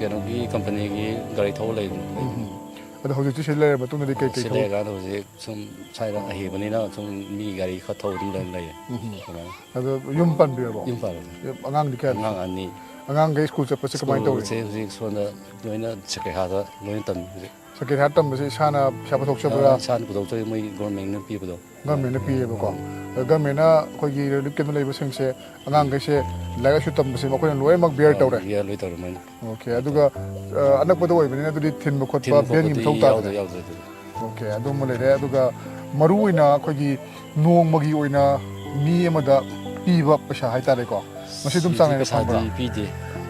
ꯀꯩꯅꯣꯒꯤ ꯀꯝꯄꯅꯤꯒꯤ ꯒꯥꯔꯤ ꯊꯧꯕ ꯂꯩꯕꯅꯤ꯫ ꯎꯝ꯫ ꯑꯗꯣ ꯍꯧꯖꯤꯛꯇꯤ ꯁꯤꯗ ꯂꯩꯔ ꯃꯇꯨꯡꯗꯗꯤ ꯀꯩ ꯀꯩ ꯁꯤ ꯊꯕꯛ? ꯂꯩꯔꯀꯥꯟꯗ ꯍꯧꯖꯤꯛ ꯁꯨꯝ ꯁ꯭ꯋꯥꯏꯗ ꯑꯍꯩꯕꯅꯤꯅ ꯁꯨꯝ ꯃꯤ ꯒꯥꯔꯤ ꯈꯔ ꯊꯧꯕ ꯑꯗꯨꯝ ꯂꯩ-, ꯂꯩꯌꯦ꯫ ꯎꯝ꯫ ꯑꯗꯨꯃꯥꯏꯅ꯫ ꯑꯗꯣ ꯌꯨꯝ ꯄꯥꯟꯕꯤꯔꯕꯣ? ꯌꯨꯝ ꯄꯥꯜꯂꯦ꯫ ꯑꯉꯥꯡꯗꯤ ꯀꯌꯥ? ꯑꯉꯥꯡ ꯑꯅꯤ꯫ ꯑꯉꯥꯡꯈꯩ ꯁ꯭ꯀꯨꯜ ꯆꯠꯄꯁꯦ ꯀꯃꯥꯏꯅ ꯇꯧꯔꯤ? ꯁ꯭ꯀꯨꯜꯁꯦ ꯍꯧꯖꯤꯛ ꯁꯣꯝꯗ ꯂꯣꯏꯅ ꯁꯦꯀ꯭ꯔꯦꯍꯥꯔꯗ ꯂꯣꯏꯅ ꯇꯝꯃꯤ ꯍꯧꯖꯤꯛ꯫ ꯁꯦꯀ꯭ꯔꯦꯍꯥꯔꯗ ꯇꯝꯕꯁꯦ ꯏꯁꯥꯅ ꯄꯩꯁꯥ ꯄꯨꯊꯣꯛꯆꯕ꯭ꯔꯥ? ꯑꯥ, ꯏꯁꯥꯅ ꯄꯨꯊꯣꯛꯆꯩ, ꯃꯣꯏ ꯒꯣꯔꯃꯦꯟꯅ ꯄꯤꯕꯗꯣ꯫ ꯒꯃꯦꯟꯅ ꯄꯤꯌꯦꯕꯀꯣ꯫ ꯎꯝ꯫ ꯑꯗꯣ ꯒꯃꯦꯟꯅ ꯑꯩꯈꯣꯏꯒꯤ ꯔꯤꯂꯤꯐ ꯀꯦꯝꯞꯇ ꯂꯩꯕꯁꯤꯡꯁꯦ, ꯑꯉꯥꯡꯈꯩꯁꯦ ꯂꯥꯏꯔꯤꯛ ꯂꯥꯏꯁꯨ ꯇꯝꯕꯁꯦ ꯃꯈꯣꯏꯅ ꯂꯣꯏꯅꯃꯛ ꯕꯤꯌꯔ ꯑꯧ, ꯇꯧꯔꯦ? ꯕꯤꯌꯔ ꯂꯣꯏ ꯇꯧꯔꯦ ꯃꯣꯏꯅ꯫ ꯑꯣꯀꯦ, ꯑꯗꯨꯒ, ꯑ, ꯑꯅꯛꯄꯗ ꯑꯣꯏꯕꯅꯤꯅ ꯑꯗꯨꯗꯤ ꯊꯤꯟꯕ ꯈꯣꯠꯄ ꯊꯤꯟꯕ ꯚꯦꯟꯒꯤ ꯈꯣꯠꯄꯗꯤ ꯃꯊꯧ ꯌꯥꯎꯗ꯭ꯔꯦ, ꯇꯥꯗ꯭ꯔꯦ? ꯌꯥꯎꯗ꯭ꯔꯦ ꯑꯗꯨꯗꯤ꯫ ꯑꯣꯀꯦ, ꯑꯗꯨꯃ ꯂꯩꯔꯦ꯫ ꯑꯗꯨꯒ ꯃꯔꯨ ꯑꯣꯏꯅ ꯑꯩꯈꯣꯏꯒꯤ ꯅꯣꯡꯃꯒꯤ ꯑꯣꯏꯅ ꯃꯤ ꯑꯃꯗ ꯄꯤꯕ ꯄꯩꯁꯥ ꯍꯥꯏꯇꯥꯔꯦꯀꯣ, ꯃꯁꯤ ꯑꯗꯨꯝ ꯁꯤꯗꯤ ꯆꯥꯡ ꯅꯥꯏꯅ ꯄꯩꯁꯥꯗꯤ ꯐꯪꯕ꯭ꯔꯥ? ꯄꯤꯗꯦ꯫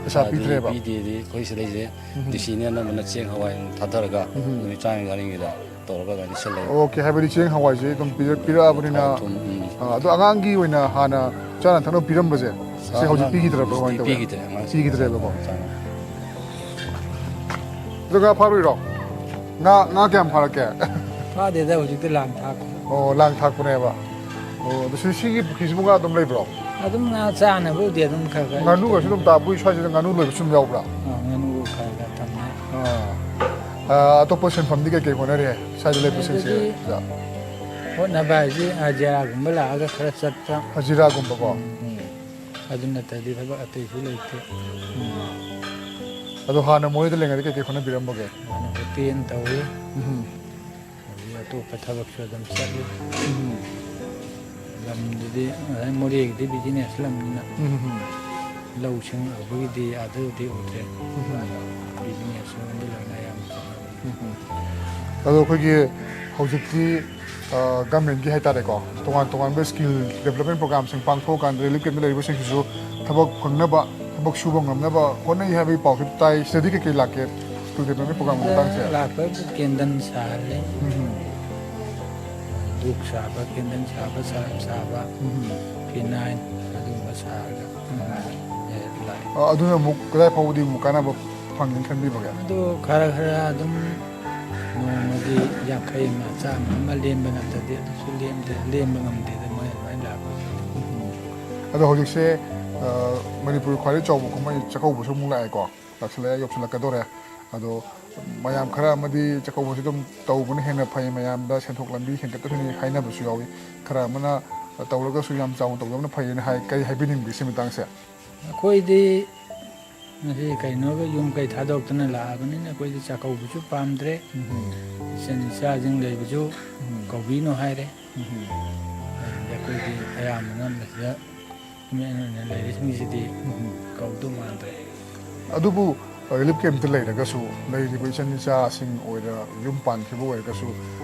ꯄꯩꯁꯥ ꯄꯩꯁꯥꯗꯤ ꯄꯤꯗ꯭ꯔꯦꯕ? ꯄꯤꯗꯦꯗꯤ ꯑꯩꯈꯣꯏ ꯁꯤꯗꯩꯁꯦ ꯎꯝ꯫ ꯗꯤ ꯁꯤꯅ ꯑꯅꯝꯕꯅ ꯆꯦꯡ ꯍꯋꯥꯏ ꯊꯥꯗꯔꯒ ꯎꯝ꯫ ꯅꯨꯃꯤꯠ ꯇꯔꯥꯅꯤ ꯇꯔꯥꯅꯤꯒꯤꯗ ꯇꯧꯔꯒ ꯑꯗꯨꯃꯥꯏꯅ ꯁꯤꯜꯂꯦ꯫ ꯑꯣꯀꯦ, ꯍꯥꯏꯕꯗꯤ ꯆꯦꯡ ꯍꯋꯥꯏꯁꯦ ꯑꯗꯨꯝ ꯄꯤꯔ-, ꯄꯤꯔꯛꯑꯕꯅꯤꯅ, ꯊꯥꯎ ꯊꯨꯝ, ꯎꯝ꯫ ꯑ, ꯑꯗꯣ ꯑꯉꯥꯡꯒꯤ ꯑꯣꯏꯅ ꯍꯥꯟꯅ ꯆꯥꯅ ꯊꯛꯅꯕ ꯄꯤꯔꯝꯕꯁꯦ, ꯁꯤ ꯍꯧꯖꯤꯛ ꯑꯉꯥꯡ ꯄꯤꯈꯤꯗ꯭ꯔꯕ꯭ꯔꯥ, ꯍꯧꯖꯤꯛꯇꯤ ꯀꯃꯥꯏꯅ ꯇꯧꯒꯦ? ꯄꯤꯈꯤꯗ꯭ꯔꯦ, ꯑꯉꯥꯡꯁꯤꯡ ꯄꯤꯈꯤꯗ꯭ꯔꯦꯕꯀꯣ꯫ ꯆꯥꯅ꯫ ꯑꯗꯣ ꯉꯥ ꯐꯥꯔꯨꯏꯔꯣ? ꯉꯥ, ꯉꯥ ꯀꯌꯥꯝ ꯐꯥꯔꯛꯀꯦ? ꯐꯥꯗꯦꯗ, ꯍꯧꯖꯤꯛꯇꯤ ꯂꯥꯡ ꯊꯥꯛꯄ꯫ ꯑꯣ, ꯂꯥꯡ ꯊꯥꯛꯄꯅꯦꯕ꯫ ꯑꯣ, ꯑꯗꯣ ꯁꯤ, ꯁꯤꯒꯤ ꯄꯨꯈ꯭ꯔꯤꯁꯤꯕꯨ ꯉꯥ ꯑꯗꯨꯝ ꯂꯩꯕ꯭ꯔꯣ? ꯑꯗꯨꯝ ꯉꯥ ꯆꯥꯅꯕꯕꯨꯗꯤ ꯑꯗꯨꯝ ꯈꯔ ꯈꯔ꯫ ꯉꯥꯅꯨꯒꯁꯨ ꯑꯗꯨꯝ ꯇꯥꯕꯨꯏ ꯁ꯭ꯋꯥꯏꯁꯤꯗ ꯉꯥꯅꯨ ꯂꯣꯏꯕꯁꯨ ꯑꯗꯨꯝ ꯌꯥꯎꯕ꯭ꯔꯥ? ꯑꯥ, ꯉꯥꯅꯨ ꯈꯔ ꯈꯔ ꯊꯝꯃꯦ꯫ ꯑꯥ꯫ ꯑꯥ, ꯑꯇꯣꯞꯄ ꯁꯤꯟꯐꯝꯗꯤ ꯀꯩꯀꯩ ꯍꯣꯠꯅꯔꯤ ꯁ꯭ꯋꯥꯏꯗ ꯂꯩꯕꯁꯤꯡꯁꯦ? ꯑꯗꯨꯗꯤ ꯍꯣꯠꯅꯕ ꯍꯥꯏꯁꯤ ꯍꯖꯤꯔꯥꯒꯨꯝꯕ ꯂꯥꯛꯑꯒ ꯈꯔ ꯆꯠꯄ꯫ ꯍꯖꯤꯔꯥꯒꯨꯝꯕꯀꯣ? ꯎꯝ꯫ ꯑꯗꯨ ꯅꯠꯇ꯭ꯔꯗꯤ ꯊꯕꯛ ꯑꯇꯩꯁꯨ ꯂꯩꯇꯦ꯫ ꯑꯗꯣ ꯍꯥꯟꯅ ꯃꯣꯔꯦꯗ ꯂꯩꯔꯤꯉꯩꯗ ꯀꯩꯀꯩ ꯍꯣꯠꯅꯕꯤꯔꯝꯕꯒꯦ? ꯍꯥꯟꯅ ꯍꯣꯇꯦꯜ ꯇꯧꯏ꯫ ꯎꯝ꯫ ꯑꯗꯒꯤ ꯑꯇꯣꯞꯄ ꯊꯕꯛꯁꯨ ꯑꯗꯨꯝ ꯆꯠꯂꯤ꯫ ꯂꯝꯗꯨꯗꯤ ꯉꯁꯥꯏ ꯃꯣꯔꯦꯒꯤꯗꯤ ꯕꯤꯖꯤꯅꯦꯁ ꯂꯝꯅꯤꯅ ꯎꯝ꯫ ꯂꯧꯁꯤꯡ ꯎꯕꯒꯤꯗꯤ ꯑꯗꯨꯗꯤ ꯎꯗ꯭ꯔꯦ꯫ ꯕꯤꯖꯤꯅꯦꯁ ꯂꯣꯝꯗ ꯂꯣꯏꯅ ꯑꯌꯥꯝꯕ ꯆꯠꯅꯔꯦ꯫ ꯑꯗꯣ ꯑꯩꯈꯣꯏꯒꯤ ꯍꯧꯖꯤꯛꯇꯤ ꯒꯃꯦꯟꯒꯤ ꯍꯥꯏꯇꯥꯔꯦꯀꯣ, ꯇꯣꯉꯥꯟ ꯇꯣꯉꯥꯟꯕ ꯁ꯭ꯀꯤꯜ ꯗꯦꯕꯂꯞꯃꯦꯟ ꯄ꯭ꯔꯣꯒꯥꯝꯁꯤꯡ ꯄꯥꯡꯊꯣꯛꯑꯀꯥꯟꯗ ꯔꯤꯂꯤꯐ ꯀꯦꯝꯞꯇ ꯂꯩꯔꯤꯕꯁꯤꯡꯁꯤꯁꯨ ꯊꯕꯛ ꯐꯪꯅꯕ, ꯊꯕꯛ ꯁꯨꯕ ꯉꯝꯅꯕ ꯍꯣꯠꯅꯩ ꯍꯥꯏꯕꯒꯤ ꯄꯥꯎꯁꯨ ꯇꯥꯏ꯫ ꯁꯤꯗꯗꯤ ꯀꯩꯀꯩ ꯂꯥꯛꯀꯦ ꯁ꯭ꯀꯤꯜ ꯗꯦꯕꯂꯞꯃꯦꯟ ꯄ꯭ꯔꯣꯒꯥꯝꯒꯤ ꯃꯇꯥꯡꯁꯦ? ꯂꯥꯛꯄꯕꯨ ꯀꯦꯟꯗꯜ ꯁꯥꯍꯜꯂꯤ, ꯎꯝ꯫ ꯙꯨꯛ ꯁꯥꯕ, ꯀꯦꯟꯗꯜ ꯁꯥꯕ, ꯁꯔꯞ ꯁꯥꯕ, ꯎꯝ꯫ ꯐꯤꯅꯥꯏꯜ, ꯑꯗꯨꯒꯨꯝꯕ ꯁꯥꯔꯒ ꯂꯥꯛꯑꯦ꯫ ꯑ, ꯑꯗꯨꯅ ꯑꯃꯨꯛ ꯀꯗꯥꯏ ꯐꯥꯎꯕꯗꯤ ꯑꯃꯨꯛ ꯀꯥꯟꯅꯕ ꯐꯪꯒꯅꯤ ꯈꯟꯕꯤꯕꯒꯦ? ꯑꯗꯨ ꯈꯔ ꯈꯔ ꯑꯗꯨꯝ ꯅꯣꯡꯃꯒꯤ ꯌꯥꯡꯈꯩ ꯑꯃ, ꯆꯥꯝꯃ ꯑꯃ ꯂꯦꯝꯕ ꯅꯠꯇ꯭ꯔꯗꯤ ꯑꯗꯨꯁꯨ ꯂꯦꯝꯗꯦ, ꯂꯦꯝꯕ ꯉꯝꯗꯦꯗ ꯃꯣꯏ ꯑꯗꯨꯃꯥꯏꯅ ꯂꯥꯛꯄꯁꯦ꯫ ꯑꯗꯣ ꯍꯧꯖꯤꯛꯁꯦ, ꯑ, ꯃꯅꯤꯄꯨꯔꯒꯤ ꯈ꯭ꯋꯥꯏꯗꯒꯤ ꯆꯥꯎꯕ ꯀꯨꯝꯍꯩ ꯆꯥꯛꯀꯧꯕꯁꯨ ꯑꯃꯨꯛ ꯂꯥꯛꯑꯦꯀꯣ, ꯂꯥꯛꯁꯤꯜꯂꯛꯑꯦ, ꯌꯧꯁꯤꯜꯂꯛꯀꯗꯧꯔꯦ꯫ ꯑꯗꯣ ꯃꯌꯥꯝ ꯈꯔ ꯑꯃꯗꯤ ꯆꯥꯛꯀꯧꯕꯁꯤ ꯑꯗꯨꯝ ꯇꯧꯕꯅ ꯍꯦꯟꯅ ꯐꯩ, ꯃꯌꯥꯝꯗ ꯁꯦꯟꯊꯣꯛ ꯂꯝꯕꯤ ꯍꯦꯟꯒꯠꯀꯗꯣꯏꯅꯤ ꯍꯥꯏꯅꯕꯁꯨ ꯌꯥꯎꯏ꯫ ꯈꯔ ꯑꯃꯅ ꯇꯧꯔꯒꯁꯨ ꯌꯥꯝ ꯆꯥꯎꯅ ꯇꯧꯗꯕꯅ ꯐꯩꯌꯦꯅ ꯍꯥꯏ꯫ ꯀꯔꯤ ꯍꯥꯏꯕꯤꯅꯤꯡꯕꯒꯦ ꯁꯤ ꯃꯇꯥꯡꯁꯦ? ꯑꯩꯈꯣꯏꯗꯤ ꯃꯁꯤ ꯀꯩꯅꯣꯒ ꯌꯨꯝ ꯀꯩ ꯊꯥꯗꯣꯛꯇꯅ ꯂꯥꯛꯑꯕꯅꯤꯅ ꯑꯩꯈꯣꯏꯗꯤ ꯆꯥꯛꯀꯧꯕꯁꯨ ꯄꯥꯝꯗ꯭ꯔꯦ꯫ ꯏꯆꯟ ꯏꯆꯥꯁꯤꯡ ꯂꯩꯕꯁꯨ ꯀꯧꯕꯤꯅꯨ ꯍꯥꯏꯔꯦ꯫ ꯑꯗꯨꯗꯤ ꯑꯩꯈꯣꯏꯗꯤ ꯑꯌꯥꯝꯕꯅ ꯃꯁꯤꯗ ꯃꯦꯟ ꯑꯣꯏꯅ ꯂꯩꯔꯤꯁꯤꯡꯁꯤꯗꯤ ꯀꯧꯗꯧ ꯃꯥꯟꯗ꯭ꯔꯦ꯫ ꯑꯗꯨꯕꯨ ꯔꯤꯂꯤꯐ ꯀꯦꯝꯞꯇ ꯂꯩꯔꯒꯁꯨ, ꯂꯩꯔꯤꯕ ꯏꯆꯟ ꯏꯆꯥꯁꯤꯡ ꯑꯣꯏꯔ, ꯌꯨꯝ ꯄꯥꯟꯈꯤꯕ ꯑꯣꯏꯔꯒꯁꯨ,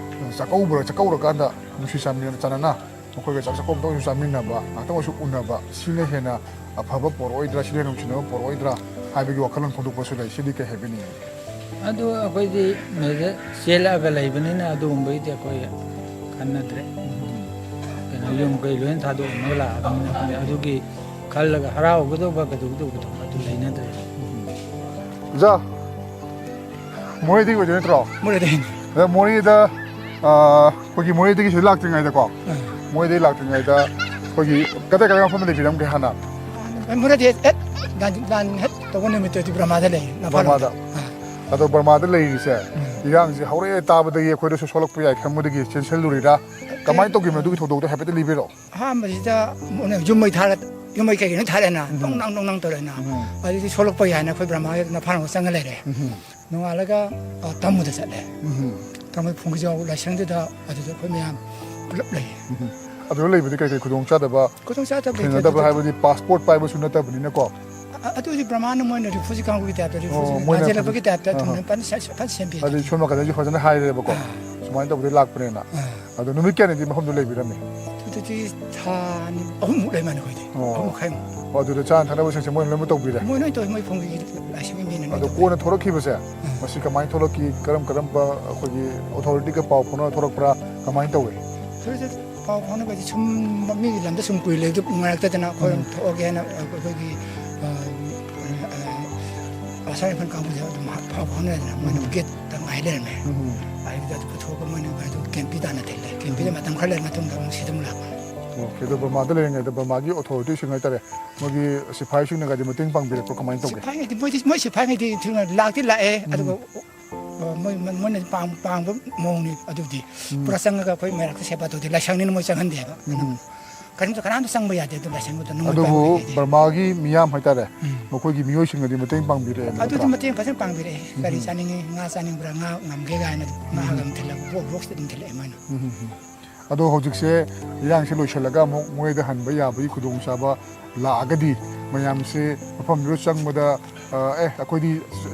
ꯆꯥꯛꯀꯧꯕ, ꯆꯥꯛꯀꯧꯔꯀꯥꯟꯗ ꯅꯨꯡꯁꯤ ꯆꯥꯟꯅꯅ, ꯆꯥꯟꯅꯅ ꯃꯈꯣꯏꯒ ꯆꯥꯛ ꯆꯥꯛꯈꯣꯝꯗ ꯑꯣꯏꯔꯁꯨ ꯆꯥꯃꯤꯟꯅꯕ, ꯉꯥꯛꯇꯪ ꯑꯣꯏꯔꯁꯨ ꯎꯅꯕ, ꯁꯤꯅ ꯍꯦꯟꯅ ꯑꯐꯕ ꯄꯣꯔꯛꯑꯣꯏꯗ꯭ꯔꯥ, ꯁꯤꯅ ꯍꯦꯟꯅ ꯅꯨꯡꯁꯤꯅꯕ ꯄꯣꯔꯛꯑꯣꯏꯗ꯭ꯔꯥ ꯍꯥꯏꯕꯒꯤ ꯋꯥꯈꯜꯂꯣꯟ ꯐꯣꯡꯗꯣꯛꯄꯁꯨ ꯂꯩ꯫ ꯁꯤꯗꯤ ꯀꯩ ꯍꯥꯏꯕꯤꯅꯤꯡꯉꯤ? ꯑꯗꯨ ꯑꯩꯈꯣꯏꯗꯤ ꯃꯁꯤꯗ ꯆꯦꯜꯂꯛꯑꯒ ꯂꯩꯕꯅꯤꯅ ꯑꯗꯨꯒꯨꯝꯕꯒꯤꯗꯤ ꯑꯩꯈꯣꯏ ꯈꯟꯅꯗ꯭ꯔꯦ꯫ ꯀꯩꯅꯣ, ꯌꯨꯝ ꯀꯩ ꯂꯣꯏꯅ ꯊꯥꯗꯣꯛꯑꯝꯃꯒ ꯂꯥꯛꯑꯕꯅꯤꯅ ꯑꯩꯈꯣꯏ ꯑꯗꯨꯒꯤ ꯈꯜꯂꯒ ꯍꯔꯥꯎꯒꯗꯧꯕ ꯀꯩꯗꯧꯒꯗꯧꯕꯗꯣ ꯑꯗꯨ ꯂꯩꯅꯗ꯭ꯔꯦ꯫ ꯑꯣꯖꯥ, ꯃꯣꯔꯦꯗꯒꯤ ꯑꯣꯏꯗꯣꯏ ꯅꯠꯇ꯭ꯔꯣ? ꯃꯣꯔꯦꯗꯒꯤꯅꯤ꯫ ꯑꯗ ꯃꯣꯔꯦꯗ ꯑꯥ, ꯑꯩꯈꯣꯏꯒꯤ ꯃꯣꯔꯦꯗꯒꯤ ꯁꯤꯗ ꯂꯥꯛꯇ꯭ꯔꯤꯉꯩꯗꯀꯣ, ꯑꯥ꯫ ꯃꯣꯔꯦꯗꯒꯤ ꯂꯥꯛꯇ꯭ꯔꯤꯉꯩꯗ ꯑꯩꯈꯣꯏꯒꯤ ꯀꯗꯥꯏ ꯀꯗꯥꯏ ꯃꯐꯝꯗ ꯂꯩꯕꯤꯔꯝꯒꯦ ꯍꯥꯟꯅ? ꯃꯣꯔꯦꯗꯤ ꯍꯦꯛ ꯂꯥꯟ, ꯂꯥꯟ ꯍꯦꯛ ꯇꯧꯕ ꯅꯨꯃꯤꯠꯇꯨꯗꯤ ꯕꯔꯃꯥꯗ ꯂꯩ, ꯅꯝꯐꯥꯂꯣꯡꯗ꯫ ꯕꯔꯃꯥꯗ? ꯑꯥ꯫ ꯑꯗꯣ ꯕꯔꯃꯥꯗ ꯂꯩꯔꯤꯁꯦ, ꯎꯝ꯫ ꯏꯔꯥꯡꯁꯦ ꯍꯧꯔꯛꯑꯦ ꯇꯥꯕꯗꯒꯤ ꯑꯩꯈꯣꯏꯗꯁꯨ ꯁꯣꯛꯂꯛꯄ ꯌꯥꯏ ꯈꯟꯕꯗꯒꯤ ꯆꯦꯟꯁꯤꯜꯂꯨꯔꯤꯔꯥ? ꯀꯃꯥꯏꯅ ꯇꯧꯈꯤꯕꯅꯣ? ꯑꯗꯨꯒꯤ ꯊꯧꯗꯣꯛꯇꯣ ꯍꯥꯏꯐꯦꯠꯇ ꯂꯤꯕꯤꯔꯛꯑꯣ꯫ ꯑꯍꯥꯟꯕꯁꯤꯗ ꯌꯨꯝ ꯃꯩ ꯊꯥꯔ-, ꯌꯨꯝ ꯃꯩ ꯀꯩꯀꯩꯅꯣ ꯊꯥꯔꯦꯅ, ꯎꯝ꯫ ꯗꯣꯡ ꯗꯥꯡ ꯗꯣꯡ ꯗꯥꯡ ꯇꯧꯔꯦꯅ꯫ ꯎꯝ꯫ ꯑꯗꯨꯗꯤ ꯁꯣꯛꯂꯛꯄ ꯌꯥꯏꯅ ꯑꯩꯈꯣꯏ ꯕ꯭ꯔꯍꯃꯥꯒꯤ ꯅꯝꯐꯥꯂꯣꯡꯗ ꯆꯪꯉ ꯂꯩꯔꯦ꯫ ꯎꯝ꯫ ꯅꯣꯡꯉꯥꯜꯂꯒ, ꯑ, ꯇꯥꯃꯨꯗ ꯆꯠꯂꯦ꯫ ꯎꯝ꯫ ꯇꯥꯃꯨ ꯐꯨꯡꯒꯤꯖꯥꯎ ꯂꯥꯏꯁꯪꯗꯨꯗ ꯑꯗꯨꯗ ꯑꯩꯈꯣꯏ ꯃꯌꯥꯝ ꯄꯨꯂꯞ ꯂꯩꯌꯦ꯫ ꯎꯝ꯫ ꯑꯗꯨꯗ ꯂꯩꯕꯗꯤ ꯀꯩ ꯀꯩ ꯈꯨꯗꯣꯡꯆꯥꯗꯕ ꯈꯨꯗꯣꯡꯆꯥꯗꯕ ꯂꯩꯇꯦ ꯊꯦꯡꯅꯗꯕ꯭ꯔꯥ? ꯑꯗꯨꯗꯤ꯫ ꯍꯥꯏꯕꯗꯤ ꯄꯥꯁꯄꯣꯔꯠ ꯄꯥꯏꯕꯁꯨ ꯅꯠꯇꯕꯅꯤꯅꯀꯣ꯫ ꯑ-, ꯑꯗꯨꯗꯤ ꯕ꯭ꯔꯍꯃꯥꯅ ꯃꯣꯏꯅ ꯔꯤꯐ꯭ꯌꯨꯖꯤ ꯀꯥꯡꯕꯨꯒꯤ ꯇꯥꯏꯞꯇ, ꯑꯣ, ꯔꯤꯐ꯭ꯌꯨꯖꯤ ꯃꯣꯏꯅ ꯂꯥꯟꯖꯦꯜꯂꯛꯄꯒꯤ ꯇꯥꯏꯞꯇ ꯑꯥ, ꯑꯗꯨꯝ ꯑꯥ꯫ ꯐꯖꯅ ꯁꯦꯝ-, ꯐꯖꯅ ꯁꯦꯝꯕꯤ꯫ ꯑꯗꯨꯗꯤ ꯁꯣꯝ ꯅꯥꯀꯟꯗꯒꯤ ꯐꯖꯅ ꯍꯥꯏꯔꯦꯕꯀꯣ꯫ ꯑꯥ꯫ ꯁꯨꯃꯥꯏꯅ ꯇꯧꯕꯗꯒꯤ ꯂꯥꯛꯄꯅꯦꯅ꯫ ꯑꯥ꯫ ꯑꯗꯣ ꯅꯨꯃꯤꯠ ꯀꯌꯥꯅꯤꯗꯤ ꯃꯐꯝꯗꯨ ꯂꯩꯕꯤꯔꯝꯃꯤ? ꯑꯗꯨꯗꯤ ꯊꯥ ꯑꯅꯤ, ꯑꯍꯨꯝꯃꯨꯛ ꯂꯩ ꯃꯥꯜꯂꯦ ꯑꯩꯈꯣꯏꯗꯤ꯫ ꯑꯣ꯫ ꯑꯍꯨꯝ ꯃꯈꯥꯏꯃꯨꯛ꯫ ꯑꯣ, ꯑꯗꯨꯗ ꯆꯥꯅ ꯊꯛꯅꯕꯁꯤꯡꯁꯦ ꯃꯣꯏꯅ ꯂꯣꯏꯅꯃꯛ ꯇꯧꯕꯤꯔꯦ? ꯃꯣꯏ ꯂꯣꯏ ꯇꯧꯏ, ꯃꯣꯏ ꯐꯨꯡꯒꯤ ꯂꯥꯏꯁꯪꯒꯤ ꯃꯤꯅ ꯂꯣꯏ ꯑꯗꯣ ꯇꯧꯏ꯫ ꯀꯣꯟꯅ ꯊꯣꯛꯂꯛꯈꯤꯕꯁꯦ, ꯑꯥ꯫ ꯃꯁꯤ ꯀꯃꯥꯏꯅ ꯊꯣꯛꯂꯛꯈꯤ? ꯀꯔꯝ ꯀꯔꯝꯕ ꯑꯩꯈꯣꯏꯒꯤ ꯑꯣꯊꯣꯔꯤꯇꯤꯒ ꯄꯥꯎ ꯐꯥꯎꯅꯔ ꯊꯣꯛꯂꯛꯄ꯭ꯔꯥ? ꯀꯃꯥꯏꯅ ꯇꯧꯏ? ꯊꯣꯛꯂꯛꯇꯦ, ꯄꯥꯎ ꯐꯥꯎꯅꯕꯗꯤ ꯁꯨꯝ ꯃꯤꯒꯤ ꯂꯝꯗ ꯁꯨꯝ ꯀꯨꯏ ꯂꯩꯕꯗꯨ ꯅꯨꯡꯉꯥꯏꯔꯛꯇꯗꯅ ꯑꯩꯈꯣꯏ ꯎꯝ꯫ ꯊꯣꯛꯑꯒꯦ ꯍꯥꯏꯅ ꯑꯩꯈꯣꯏꯒꯤ, ꯑ, ꯑ, ꯑꯁꯥꯝ ꯔꯥꯏꯐꯜ ꯀꯥꯡꯕꯨꯁꯦ ꯑꯗꯨꯝ ꯄꯥꯎ ꯐꯥꯎꯅꯔꯦꯗꯅ, ꯃꯣꯏꯅ ꯎꯝ꯫ ꯒꯦꯠꯇ ꯉꯥꯏ ꯂꯩꯔꯝꯃꯦ꯫ ꯎꯝ꯫ ꯑꯗꯨꯗ ꯑꯗꯨ ꯄꯨꯊꯣꯛꯑꯒ ꯃꯣꯏꯅ ꯑꯗꯨ ꯀꯦꯝꯄꯤ ꯇꯥꯟꯅ ꯊꯤꯜꯂꯦ꯫ ꯀꯦꯝꯄꯤꯗ ꯎꯝ꯫ ꯃꯇꯝ ꯈꯔ ꯂꯩꯔ ꯃꯇꯨꯡꯗ ꯑꯃꯨꯛ ꯁꯤꯗ ꯑꯃꯨꯛ ꯂꯥꯛꯄꯅꯦ꯫ ꯑꯣꯀꯦ, ꯑꯗꯣ ꯕꯔꯃꯥꯗ ꯂꯩꯔꯤꯉꯩꯗ ꯕꯔꯃꯥꯒꯤ ꯑꯣꯊꯣꯔꯤꯇꯤꯁꯤꯡ ꯍꯥꯏꯇꯥꯔꯦ, ꯃꯣꯏꯒꯤ ꯁꯤꯐꯥꯏꯁꯤꯡꯅꯒꯗꯤ ꯃꯇꯦꯡ ꯄꯥꯡꯕꯤꯔꯛꯄ꯭ꯔꯣ? ꯀꯃꯥꯏꯅ ꯇꯧꯒꯦ? ꯁꯤꯐꯥꯏꯉꯩꯗꯤ, ꯃꯣꯏꯗꯤ, ꯃꯣꯏ ꯁꯤꯐꯥꯏꯉꯩꯗꯤ ꯊꯨꯅ ꯂꯥꯛꯇꯤ ꯂꯥꯛꯑꯦ, ꯎꯝ꯫ ꯑꯗꯨꯒ, ꯑ, ꯃꯣꯏ, ꯃꯣꯏꯅ ꯄꯥꯡ-, ꯄꯥꯡꯕ ꯃꯑꯣꯡꯅꯤ ꯑꯗꯨꯗꯤ꯫ ꯎꯝ꯫ ꯄꯨꯔꯥ ꯆꯪꯉꯒ ꯑꯩꯈꯣꯏ ꯃꯔꯛꯇ ꯁꯦꯕꯥ ꯇꯧꯗꯦ, ꯂꯥꯏꯁꯪꯅꯤꯅ ꯃꯣꯏ ꯆꯪꯍꯟꯗꯦꯕ꯫ ꯎꯝ꯫ ꯀꯔꯤꯝꯇ, ꯀꯅꯥꯝꯇ ꯆꯪꯕ ꯌꯥꯗꯦ ꯑꯗꯨ ꯂꯥꯏꯁꯪꯗꯨꯗ ꯅꯣꯡꯃꯩ ꯑꯗꯨꯕꯨ ꯄꯥꯏꯕ ꯂꯩꯇꯦ꯫ ꯕꯔꯃꯥꯒꯤ ꯃꯤꯌꯥꯝ ꯍꯥꯏꯇꯥꯔꯦ, ꯎꯝ꯫ ꯃꯈꯣꯏꯒꯤ ꯃꯤꯑꯣꯏꯁꯤꯡꯅꯗꯤ ꯃꯇꯦꯡ ꯄꯥꯡꯕꯤꯔꯛꯑꯦꯕ ꯑꯗꯨꯗꯤ ꯅꯠꯇ꯭ꯔꯥ? ꯃꯇꯦꯡ ꯐꯖꯅ ꯄꯥꯡꯕꯤꯔꯛꯑꯦ꯫ ꯀꯔꯤ ꯎꯝ꯫ ꯆꯥꯅꯤꯡꯉꯤ, ꯉꯥ ꯆꯥꯅꯤꯡꯕ꯭ꯔꯥ, ꯉꯥ ꯉꯝꯒꯦ ꯀꯥꯏꯅ ꯉꯥꯒ ꯎꯝ꯫ ꯑꯗꯨꯝ ꯊꯤꯜꯂꯛꯄ, ꯕꯣꯛꯁ, ꯕꯣꯛꯁꯇ ꯑꯗꯨꯝ ꯊꯤꯜꯂꯛꯑꯦ ꯃꯣꯏꯅ꯫ ꯎꯝ, ꯎꯝ, ꯎꯝ꯫ ꯑꯗꯣ ꯍꯧꯖꯤꯛꯁꯦ ꯏꯔꯥꯡꯁꯦ ꯂꯣꯏꯁꯤꯜꯂꯒ ꯑꯃꯨꯛ ꯃꯣꯔꯦꯗ ꯍꯟꯕ ꯌꯥꯕꯒꯤ ꯈꯨꯗꯣꯡꯆꯥꯕ ꯂꯥꯛꯑꯒꯗꯤ ꯃꯌꯥꯝꯁꯦ ꯃꯐꯝꯗꯨꯗ ꯆꯪꯕꯗ, ꯑ, "ꯑꯦ, ꯑꯩꯈꯣꯏꯗꯤ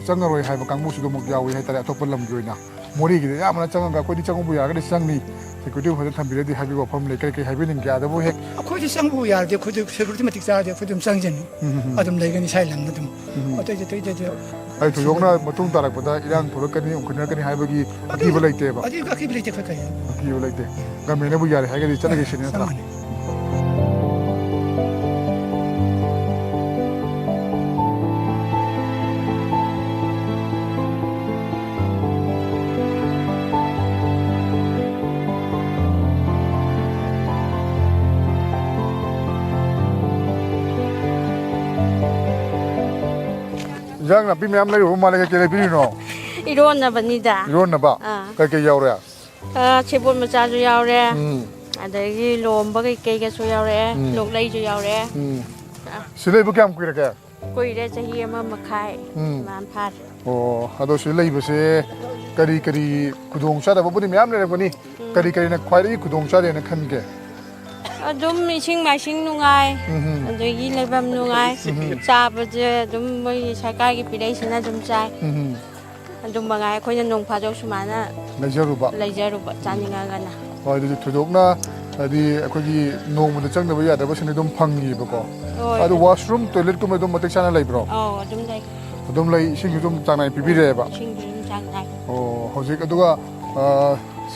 ꯆꯪꯉꯔꯣꯏ" ꯍꯥꯏꯕ ꯀꯥꯡꯕꯨꯁꯨ ꯑꯗꯨꯃꯛ ꯌꯥꯎꯏ ꯍꯥꯏꯇꯥꯔꯦ, ꯑꯇꯣꯞꯄ ꯂꯝꯒꯤ ꯑꯣꯏꯅ꯫ ꯃꯣꯔꯦꯒꯤꯗꯤ ꯑꯌꯥꯝꯕꯅ ꯆꯪꯉꯒ "ꯑꯩꯈꯣꯏꯗꯤ ꯆꯪꯉꯨꯕ ꯌꯥꯔꯒꯗꯤ ꯆꯪꯅꯤ, ꯁꯦꯀ꯭ꯌꯨꯔꯤꯇꯤ ꯐꯖꯅ ꯊꯝꯕꯤꯔꯗꯤ" ꯍꯥꯏꯕꯒꯤ ꯋꯥꯐꯝ ꯂꯩ꯫ ꯀꯔꯤ ꯀꯔꯤ ꯍꯥꯏꯕꯤꯅꯤꯡꯒꯦ? ꯑꯗꯕꯨ ꯍꯦꯛ ꯑꯩꯈꯣꯏꯗꯤ ꯆꯪꯕ ꯌꯥꯔꯗꯤ ꯑꯩꯈꯣꯏꯗꯤ ꯁꯦꯀ꯭ꯌꯨꯔꯤꯇꯤ ꯃꯇꯤꯛ ꯆꯥꯔꯗꯤ ꯑꯩꯈꯣꯏ ꯑꯗꯨꯝ ꯆꯪꯖꯅꯤ꯫ ꯎꯝ, ꯎꯝ, ꯎꯝ꯫ ꯑꯗꯨꯝ ꯂꯩꯒꯅꯤ ꯏꯁꯥꯒꯤ ꯂꯝꯗ ꯑꯗꯨꯝ꯫ ꯎꯝ꯫ ꯑꯇꯩꯗꯤ, ꯑꯇꯩꯗꯗꯤ ꯑꯩ ꯊꯣꯏꯗꯣꯛꯅ ꯃꯇꯨꯡ ꯇꯥꯔꯛꯄꯗ ꯏꯔꯥꯡ ꯊꯣꯛꯂꯛꯀꯅꯤ, ꯎꯪꯈꯠꯅꯔꯛꯀꯅꯤ ꯍꯥꯏꯕꯒꯤ ꯑꯀꯤꯕ ꯂꯩꯇꯦꯕ꯫ ꯑꯗꯨ ꯑꯀꯤꯕ ꯂꯩꯇꯦ ꯑꯩꯈꯣꯏ ꯀꯩ꯫ ꯑꯀꯤꯕ ꯂꯩꯇꯦ꯫ ꯒꯃꯦꯟꯅꯕꯨ ꯌꯥꯔꯦ ꯍꯥꯏꯔꯒꯗꯤ ꯆꯠꯂꯒꯦ ꯁꯤꯅꯤ ꯅꯠꯇ꯭ꯔꯥ? ꯆꯞ ꯃꯥꯟꯅꯩ꯫ ꯏꯟꯖꯥꯡ ꯅꯥꯄꯤ ꯃꯌꯥꯝ ꯂꯩꯔꯨꯕ ꯃꯥꯜꯂꯦ, ꯀꯩꯀꯩ ꯂꯩꯕꯤꯔꯤꯅꯣ? ꯏꯔꯣꯟꯅꯕꯅꯤꯗ꯫ ꯏꯔꯣꯟꯅꯕ? ꯑꯥ꯫ ꯀꯩꯀꯩ ꯌꯥꯎꯔꯦ? ꯑꯥ, ꯁꯦꯕꯣꯠ ꯃꯆꯥꯁꯨ ꯌꯥꯎꯔꯦ꯫ ꯎꯝ꯫ ꯑꯗꯒꯤ ꯂꯣꯝꯕ ꯀꯩꯀꯩꯒꯁꯨ ꯌꯥꯎꯔꯦ꯫ ꯎꯝ꯫ ꯂꯣꯛꯂꯩꯁꯨ ꯌꯥꯎꯔꯦ꯫ ꯎꯝ꯫ ꯁꯤ ꯂꯩꯕ ꯀꯌꯥꯝ ꯀꯨꯏꯔꯒꯦ? ꯀꯨꯏꯔꯦ, ꯆꯍꯤ ꯑꯃ ꯃꯈꯥꯏ ꯎꯝ꯫ ꯃꯌꯥꯝ ꯐꯥꯔꯦ꯫ ꯑꯣ, ꯑꯗꯣ ꯁꯤ ꯂꯩꯕꯁꯦ ꯀꯔꯤ ꯀꯔꯤ ꯈꯨꯗꯣꯡ ꯆꯥꯗꯕꯕꯨꯗꯤ ꯃꯌꯥꯝ ꯂꯩꯔꯝꯒꯅꯤ, ꯀꯔꯤ ꯀꯔꯤꯅ ꯈ꯭ꯋꯥꯏꯗꯒꯤ ꯈꯨꯗꯣꯡ ꯆꯥꯗꯦꯅ ꯈꯟꯒꯦ? ꯑꯗꯨꯝ ꯏꯁꯤꯡ ꯃꯥꯏꯁꯤꯡ ꯅꯨꯡꯉꯥꯏ꯫ ꯎꯝ꯫ ꯑꯗꯒꯤ ꯂꯩꯐꯝ ꯅꯨꯡꯉꯥꯏ꯫ ꯎꯝ꯫ ꯆꯥꯕꯁꯦ ꯑꯗꯨꯝ ꯃꯣꯏꯒꯤ ꯁꯔꯀꯥꯔꯒꯤ ꯄꯤꯔꯛꯏꯁꯤꯅ ꯑꯗꯨꯝ ꯆꯥꯏ꯫ ꯎꯝ꯫ ꯑꯗꯨ ꯃꯉꯥꯏ, ꯑꯩꯈꯣꯏꯅ ꯅꯣꯡ ꯐꯥꯗꯣꯛ ꯁꯨꯃꯥꯏꯅ ꯂꯩꯖꯔꯨꯕ꯫ ꯂꯩꯖꯔꯨꯕ ꯆꯥꯅꯤꯡꯉꯒꯅ꯫ ꯍꯣꯏ, ꯑꯗꯨꯗꯤ ꯊꯣꯏꯗꯣꯛꯅ ꯍꯥꯏꯗꯤ ꯑꯩꯈꯣꯏꯒꯤ ꯅꯣꯡꯃꯗ ꯆꯪꯗꯕ ꯌꯥꯗꯕꯁꯤꯡꯗꯤ ꯑꯗꯨꯝ ꯐꯪꯉꯤꯕꯀꯣ꯫ ꯍꯣꯏ꯫ ꯑꯗꯣ washroom, toilet ꯀꯨꯝꯕ ꯑꯗꯨꯝ ꯃꯇꯤꯛ ꯆꯥꯅ ꯂꯩꯕ꯭ꯔꯣ? ꯑꯧ, ꯑꯗꯨꯝ ꯂꯩ꯫ ꯑꯗꯨꯝ ꯂꯩ, ꯏꯁꯤꯡꯁꯨ ꯑꯗꯨꯝ ꯆꯥꯡ ꯅꯥꯏ ꯄꯤꯕꯤꯔꯦꯕ꯫ ꯏꯁꯤꯡꯁꯨ ꯑꯗꯨꯝ ꯆꯥꯡ ꯅꯥꯏ꯫ ꯑꯣ, ꯍꯧꯖꯤꯛ ꯑꯗꯨꯒ ꯑ,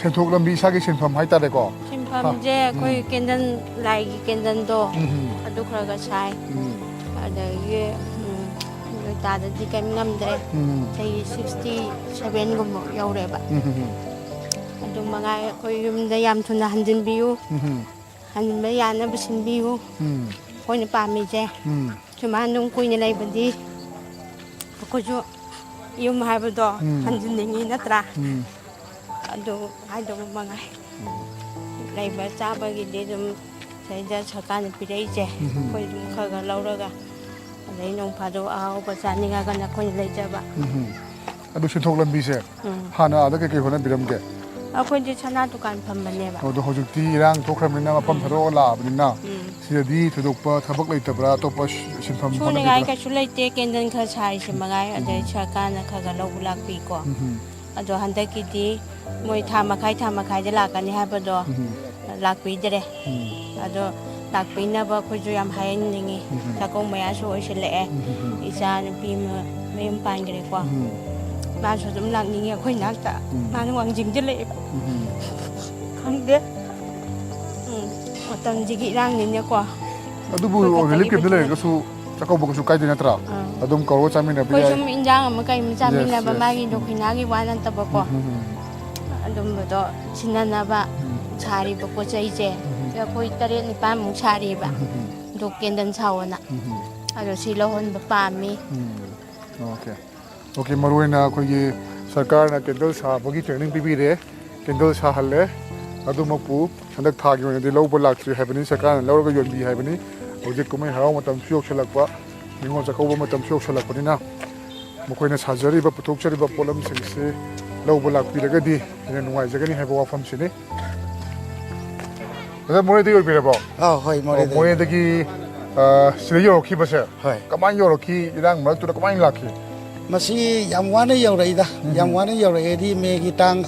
ꯁꯦꯟꯊꯣꯛ ꯂꯝꯕꯤ, ꯏꯁꯥꯒꯤ ꯁꯤꯟꯐꯝ ꯍꯥꯏꯇꯥꯔꯦꯀꯣ꯫ ꯁꯤꯟꯐꯝꯁꯦ ꯍꯥ, ꯑꯩꯈꯣꯏ ꯎꯝ꯫ ꯀꯦꯟꯗꯜ, ꯂꯥꯏꯒꯤ ꯀꯦꯟꯗꯜꯗꯣ ꯎꯝ꯫ ꯑꯗꯨ ꯈꯔ ꯈꯔ ꯁꯥꯏ꯫ ꯎꯝ꯫ ꯑꯗꯒꯤ ꯎꯝ, ꯅꯣꯏꯇꯥꯗꯗꯤ ꯀꯔꯤꯝ ꯉꯝꯗ꯭ꯔꯦ꯫ ꯎꯝ꯫ ꯆꯍꯤ sixty sevenꯒꯨꯝꯕ ꯌꯧꯔꯦꯕ꯫ ꯎꯝ, ꯎꯝ, ꯎꯝ꯫ ꯑꯗꯨ ꯃꯉꯥꯏ, ꯑꯩꯈꯣꯏ ꯌꯨꯝꯗ ꯌꯥꯝ ꯊꯨꯅ ꯍꯟꯖꯤꯟꯕꯤꯌꯨ꯫ ꯎꯝ꯫ ꯍꯟꯖꯤꯟꯕ ꯌꯥꯅꯕ ꯁꯤꯟꯕꯤꯌꯨ꯫ ꯎꯝ꯫ ꯑꯩꯈꯣꯏꯅ ꯄꯥꯝꯃꯤꯁꯦ ꯎꯝ꯫ ꯁꯨꯃꯥꯏꯅ ꯑꯗꯨꯝ ꯀꯨꯏꯅ ꯂꯩꯕꯗꯤ ꯑꯩꯈꯣꯏꯁꯨ ꯌꯨꯝ ꯍꯥꯏꯕꯗꯣ ꯎꯝ꯫ ꯍꯟꯖꯤꯟꯅꯤꯡꯉꯤ ꯅꯠꯇ꯭ꯔꯥ? ꯎꯝ꯫ ꯑꯗꯨ ꯍꯥꯏꯗꯧꯕ ꯃꯉꯥꯏ꯫ ꯂꯩꯕ ꯆꯥꯕꯒꯤꯗꯤ ꯑꯗꯨꯝ ꯁꯤꯗꯩꯗ ꯁꯔꯀꯥꯔꯅ ꯄꯤꯔꯛꯏꯁꯦ ꯎꯝ꯫ ꯑꯩꯈꯣꯏ ꯑꯗꯨꯝ ꯈꯔ ꯈꯔ ꯂꯧꯔꯒ, ꯑꯗꯩ ꯅꯣꯡ ꯐꯥꯗꯣꯛ ꯑꯍꯥꯎꯕ ꯆꯥꯅꯤꯡꯉꯒꯅ ꯑꯩꯈꯣꯏꯅ ꯂꯩꯖꯕ꯫ ꯎꯝ꯫ ꯑꯗꯨ ꯁꯦꯟꯊꯣꯛ ꯂꯝꯕꯤꯁꯦ ꯎꯝ꯫ ꯍꯥꯟꯅ ꯑꯥꯗ ꯀꯩꯀꯩ ꯍꯣꯠꯅꯕꯤꯔꯝꯒꯦ? ꯑꯩꯈꯣꯏꯗꯤ ꯁꯅꯥ ꯗꯨꯀꯥꯟ ꯐꯝꯕꯅꯦꯕ꯫ ꯑꯗꯣ ꯍꯧꯖꯤꯛꯇꯤ ꯏꯔꯥꯡ ꯊꯣꯛꯈ꯭ꯔꯕꯅꯤꯅ, ꯃꯐꯝ ꯎꯝ꯫ ꯊꯥꯗꯣꯛꯑꯒ ꯂꯥꯛꯑꯕꯅꯤꯅ, ꯎꯝ꯫ ꯁꯤꯗꯗꯤ ꯊꯣꯏꯗꯣꯛꯄ ꯊꯕꯛ ꯂꯩꯇꯕ꯭ꯔꯥ? ꯑꯇꯣꯞꯄ ꯁꯤ-, ꯁꯤꯟꯐꯝ ꯁꯨꯅꯤꯡꯉꯥꯏ ꯍꯣꯠꯅꯕꯤꯕ꯭ꯔꯥ? ꯀꯩꯁꯨ ꯂꯩꯇꯦ, ꯀꯦꯟꯗꯜ ꯈꯔ ꯁꯥꯔꯤꯁꯦ ꯃꯉꯥꯏ꯫ ꯑꯗꯩ ꯁꯔꯀꯥꯔꯅ ꯈꯔ ꯈꯔ ꯂꯧꯕ ꯂꯥꯛꯄꯤꯀꯣ꯫ ꯎꯝ꯫ ꯑꯗꯣ ꯍꯟꯗꯛꯀꯤꯗꯤ ꯃꯣꯏ ꯊꯥ ꯃꯈꯥꯏ, ꯊꯥ ꯃꯈꯥꯏꯗ ꯂꯥꯛꯀꯅꯤ ꯍꯥꯏꯕꯗꯣ ꯎꯝ꯫ ꯂꯥꯛꯄꯤꯗ꯭ꯔꯦ꯫ ꯎꯝ꯫ ꯑꯗꯣ ꯂꯥꯛꯄꯤꯅꯕ ꯑꯩꯈꯣꯏꯁꯨ ꯌꯥꯝ ꯍꯥꯏꯍꯟꯅꯤꯡꯉꯤ꯫ ꯎꯝ꯫ ꯆꯥꯛꯀꯧꯕ ꯃꯌꯥꯁꯨ ꯑꯣꯏꯁꯤꯜꯂꯛꯑꯦ꯫ ꯎꯝ꯫ ꯏꯆꯥ ꯅꯨꯄꯤ ꯑꯃ ꯃꯌꯨꯝ ꯄꯥꯟꯈ꯭ꯔꯦꯀꯣ꯫ ꯎꯝ꯫ ꯃꯥꯁꯨ ꯑꯗꯨꯝ ꯂꯥꯛꯅꯤꯡꯉꯤ ꯑꯩꯈꯣꯏ ꯅꯥꯛꯇ꯫ ꯎꯝ꯫ ꯃꯥꯅ ꯋꯥꯡꯖꯤꯡꯗ ꯂꯩꯑꯦꯕ꯫ ꯎꯝ꯫ ꯈꯪꯗꯦ꯫ ꯎꯝ꯫ ꯃꯇꯝꯁꯤꯒꯤ ꯏꯔꯥꯡꯅꯤꯅꯀꯣ꯫ ꯑꯗꯨꯕꯨ ꯑꯩꯈꯣꯏ ꯈꯛꯇꯒꯤ relief camp ꯇ ꯄꯨꯟꯁꯤꯟꯅ- ꯂꯩꯔꯒꯁꯨ ꯆꯥꯛꯀꯧꯕ ꯀꯩꯁꯨ ꯀꯥꯏꯗꯦ ꯅꯠꯇ꯭ꯔꯥ? ꯑꯥ꯫ ꯑꯗꯨꯝ ꯀꯧꯔꯒ ꯆꯥꯃꯤꯟꯅꯕ ꯑꯩꯈꯣꯏ ꯌꯥꯏ꯫ ꯁꯨꯝ ꯏꯟꯖꯥꯡ ꯑꯃ ꯀꯩ ꯑꯃ ꯆꯥꯃꯤꯟꯅꯕ, Yes, yes. ꯃꯥꯒꯤ ꯗꯣꯈꯤꯅꯥꯒꯤ ꯋꯥ ꯅꯠꯇꯕꯀꯣ꯫ ꯎꯝ, ꯎꯝ, ꯎꯝ꯫ ꯑꯗꯨꯝꯕꯗꯣ ꯁꯤꯟꯅꯅꯕ ꯎꯝ꯫ ꯁꯥꯔꯤꯕ ꯄꯣꯠ ꯆꯩꯁꯦ ꯎꯝ꯫ ꯑꯩꯈꯣꯏ ꯇꯔꯦꯠ ꯅꯤꯄꯥꯜꯃꯨꯛ ꯁꯥꯔꯤꯕ꯫ ꯎꯝ, ꯎꯝ, ꯎꯝ꯫ ꯑꯗꯣ ꯀꯦꯟꯗꯜ ꯁꯥꯑꯣꯅ꯫ ꯎꯝ, ꯎꯝ꯫ ꯑꯗꯣ ꯁꯤ ꯂꯧꯍꯟꯕ ꯄꯥꯝꯃꯤ꯫ ꯎꯝ꯫ ꯑꯣꯀꯦ꯫ ꯑꯣꯀꯦ, ꯃꯔꯨꯑꯣꯏꯅ ꯑꯩꯈꯣꯏꯒꯤ ꯁꯔꯀꯥꯔꯅ ꯀꯦꯟꯗꯜ ꯁꯥꯕꯒꯤ ꯇ꯭ꯔꯦꯅꯤꯡ ꯄꯤꯕꯤꯔꯦ, ꯀꯦꯟꯗꯜ ꯁꯥꯍꯜꯂꯦ꯫ ꯑꯗꯨꯃꯛꯄꯨ ꯍꯟꯗꯛ ꯊꯥꯒꯤ ꯑꯣꯏꯅꯗꯤ ꯂꯧꯕ ꯂꯥꯛꯇ꯭ꯔꯤ ꯍꯥꯏꯕꯅꯤ, ꯁꯔꯀꯥꯔꯅ ꯂꯧꯔꯒ ꯌꯣꯟꯕꯤ ꯍꯥꯏꯕꯅꯤ꯫ ꯍꯧꯖꯤꯛ ꯀꯨꯝꯍꯩ ꯍꯔꯥꯎ ꯃꯇꯝꯁꯨ ꯌꯧꯁꯤꯜꯂꯛꯄ, ꯅꯤꯉꯣꯜ ꯆꯥꯛꯀꯧꯕ ꯃꯇꯝꯁꯨ ꯌꯧꯁꯤꯜꯂꯛꯄꯅꯤꯅ, ꯃꯈꯣꯏꯅ ꯁꯥꯖꯔꯤꯕ, ꯄꯨꯊꯣꯛꯆꯔꯤꯕ ꯄꯣꯠꯂꯝꯁꯤꯡꯁꯤ ꯂꯧꯕ ꯂꯥꯛꯄꯤꯔꯒꯗꯤ ꯍꯦꯟꯅ ꯅꯨꯡꯉꯥꯏꯖꯒꯅꯤ ꯍꯥꯏꯕ ꯋꯥꯐꯝꯁꯤꯅꯤ꯫ ꯑꯗ ꯃꯣꯔꯦꯗꯒꯤ ꯑꯣꯏꯕꯤꯔꯕꯣ? ꯑꯥ, ꯍꯣꯏ, ꯑꯣ, ꯃꯣꯔꯦꯗꯒꯤ꯫ ꯃꯣꯔꯦꯗꯒꯤ, ꯑ, ꯁꯤꯗ ꯌꯧꯔꯛꯈꯤꯕꯁꯦ ꯍꯣꯏ꯫ ꯀꯃꯥꯏꯅ ꯌꯧꯔꯛꯈꯤ? ꯏꯔꯥꯡ ꯃꯔꯛꯇꯨꯗ ꯀꯃꯥꯏꯅ ꯂꯥꯛꯈꯤ? ꯃꯁꯤ ꯌꯥꯝ ꯋꯥꯅ ꯌꯧꯔꯛꯏꯗ꯫ ꯎꯝ꯫ ꯌꯥꯝ ꯋꯥꯅ ꯌꯧꯔꯛꯑꯦꯗꯤ, ꯃꯦꯒꯤ ꯇꯥꯡ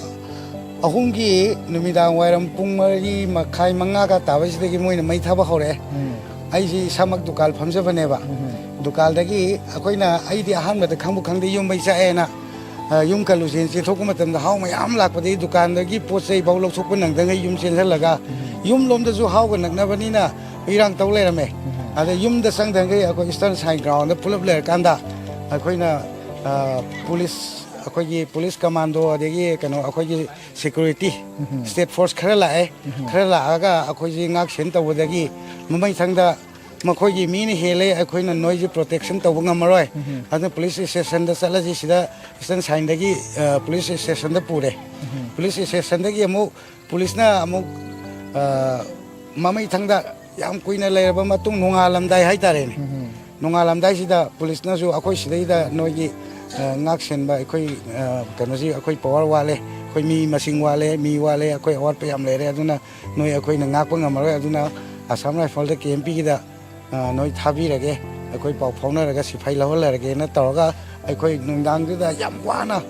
ꯑꯍꯨꯝꯒꯤ ꯅꯨꯃꯤꯗꯥꯡ ꯋꯥꯏꯔꯝ ꯄꯨꯡ ꯃꯔꯤ ꯃꯈꯥꯏ, ꯃꯉꯥꯒ ꯇꯥꯕꯁꯤꯗꯒꯤ ꯃꯣꯏꯅ ꯃꯩ ꯊꯥꯕ ꯍꯧꯔꯛꯑꯦ꯫ ꯎꯝ꯫ ꯑꯩꯁꯤ ꯏꯁꯥꯃꯛ ꯗꯨꯀꯥꯟ ꯐꯝꯖꯕꯅꯦꯕ꯫ ꯎꯝ꯫ ꯗꯨꯀꯥꯟꯗꯒꯤ ꯑꯩꯈꯣꯏꯅ, ꯑꯩꯗꯤ ꯑꯍꯥꯟꯕꯗ ꯈꯪꯕꯨ ꯈꯪꯗꯦ, ꯌꯨꯝ ꯃꯩ ꯆꯥꯛꯑꯦꯅ, ꯑ, ꯌꯨꯝ ꯀꯜꯂꯨꯁꯦꯅ ꯆꯦꯟꯊꯣꯛꯄ ꯃꯇꯝꯗ ꯍꯥꯎ ꯃꯌꯥꯝ ꯂꯥꯛꯄꯗꯒꯤ ꯗꯨꯀꯥꯟꯗꯒꯤ ꯄꯣꯠ ꯆꯩ ꯐꯥꯎ ꯂꯧꯊꯣꯛꯄ ꯅꯪꯗꯉꯩ ꯌꯨꯝ ꯆꯦꯟꯁꯤꯜꯂꯒ, ꯎꯝ꯫ ꯌꯨꯝ ꯂꯣꯝꯗꯁꯨ ꯍꯥꯎꯒ ꯅꯛꯅꯕꯅꯤꯅ ꯏꯔꯥꯡ ꯇꯧ ꯂꯩꯔꯝꯃꯦ꯫ ꯎꯝ꯫ ꯑꯗ ꯌꯨꯝꯗ ꯆꯪꯗꯉꯩ ꯑꯩꯈꯣꯏ Eastern Saint Ground ꯄꯨꯂꯞ ꯂꯩꯔꯀꯥꯟꯗ ꯑꯩꯈꯣꯏꯅ, ꯑ, ꯄꯨꯂꯤꯁ, ꯑꯩꯈꯣꯏꯒꯤ ꯄꯨꯂꯤꯁ ꯀꯃꯥꯟꯗꯣ, ꯑꯗꯒꯤ ꯀꯩꯅꯣ, ꯑꯩꯈꯣꯏꯒꯤ security, ꯎꯝ꯫ State force ꯈꯔ ꯂꯥꯛꯑꯦ꯫ ꯎꯝ꯫ ꯈꯔ ꯂꯥꯛꯑꯒ ꯑꯩꯈꯣꯏꯁꯤ ꯉꯥꯛ ꯁꯦꯟ ꯇꯧꯕꯗꯒꯤ ꯃꯃꯩꯊꯪꯗ ꯃꯈꯣꯏꯒꯤ ꯃꯤꯅ ꯍꯦꯜꯂꯦ, ꯑꯩꯈꯣꯏꯅ ꯅꯣꯏꯁꯦ protection ꯇꯧꯕ ꯉꯝꯃꯔꯣꯏ꯫ ꯎꯝ꯫ ꯑꯗꯨꯅ ꯄꯨꯂꯤꯁ stationꯗ ꯆꯠꯂꯁꯤ, ꯁꯤꯗ Eastern Saintꯗꯒꯤ, ꯑ, ꯄꯨꯂꯤꯁ stationꯗ ꯄꯨꯔꯦ꯫ ꯎꯝ꯫ ꯄꯨꯂꯤꯁ stationꯗꯒꯤ ꯑꯃꯨꯛ ꯄꯨꯂꯤꯁꯅ ꯑꯃꯨꯛ, ꯑ, ꯃꯃꯩꯊꯪꯗ ꯌꯥꯝ ꯀꯨꯏꯅ ꯂꯩꯔꯕ ꯃꯇꯨꯡ, ꯅꯣꯡꯉꯥꯜꯂꯝꯗꯥꯏ ꯍꯥꯏꯇꯥꯔꯦꯅꯦ꯫ ꯎꯝ꯫ ꯅꯣꯡꯉꯥꯜꯂꯝꯗꯥꯏꯁꯤꯗ ꯄꯨꯂꯤꯁꯅꯁꯨ ꯑꯩꯈꯣꯏ ꯁꯤꯗꯩꯗ ꯅꯣꯏꯒꯤ, ꯑ, ꯉꯥꯛ ꯁꯦꯟꯕ ꯑꯩꯈꯣꯏ, ꯑ, ꯀꯩꯅꯣꯁꯤ, ꯑꯩꯈꯣꯏ power ꯋꯥꯠꯂꯦ, ꯑꯩꯈꯣꯏ ꯃꯤ ꯃꯁꯤꯡ ꯋꯥꯠꯂꯦ, ꯃꯤ ꯋꯥꯠꯂꯦ, ꯑꯩꯈꯣꯏ ꯑꯋꯥꯠꯄ ꯌꯥꯝ ꯂꯩꯔꯦ, ꯑꯗꯨꯅ ꯅꯣꯏ ꯑꯩꯈꯣꯏꯅ ꯉꯥꯛꯄ ꯉꯝꯃꯔꯣꯏ, ꯑꯗꯨꯅ Assam Riflesꯗ ꯀꯦ ꯑꯦꯝ ꯄꯤꯒꯤꯗ, ꯑ, ꯅꯣꯏ ꯊꯥꯕꯤꯔꯒꯦ, ꯑꯩꯈꯣꯏ ꯄꯥꯎ ꯐꯥꯎꯅꯔꯒ ꯁꯤꯐꯥꯏ ꯂꯧꯍꯜꯂꯔꯒꯦꯅ ꯇꯧꯔꯒ ꯑꯩꯈꯣꯏ ꯅꯨꯡꯗꯥꯡꯗꯨꯗ ꯌꯥꯝ ꯋꯥꯅ,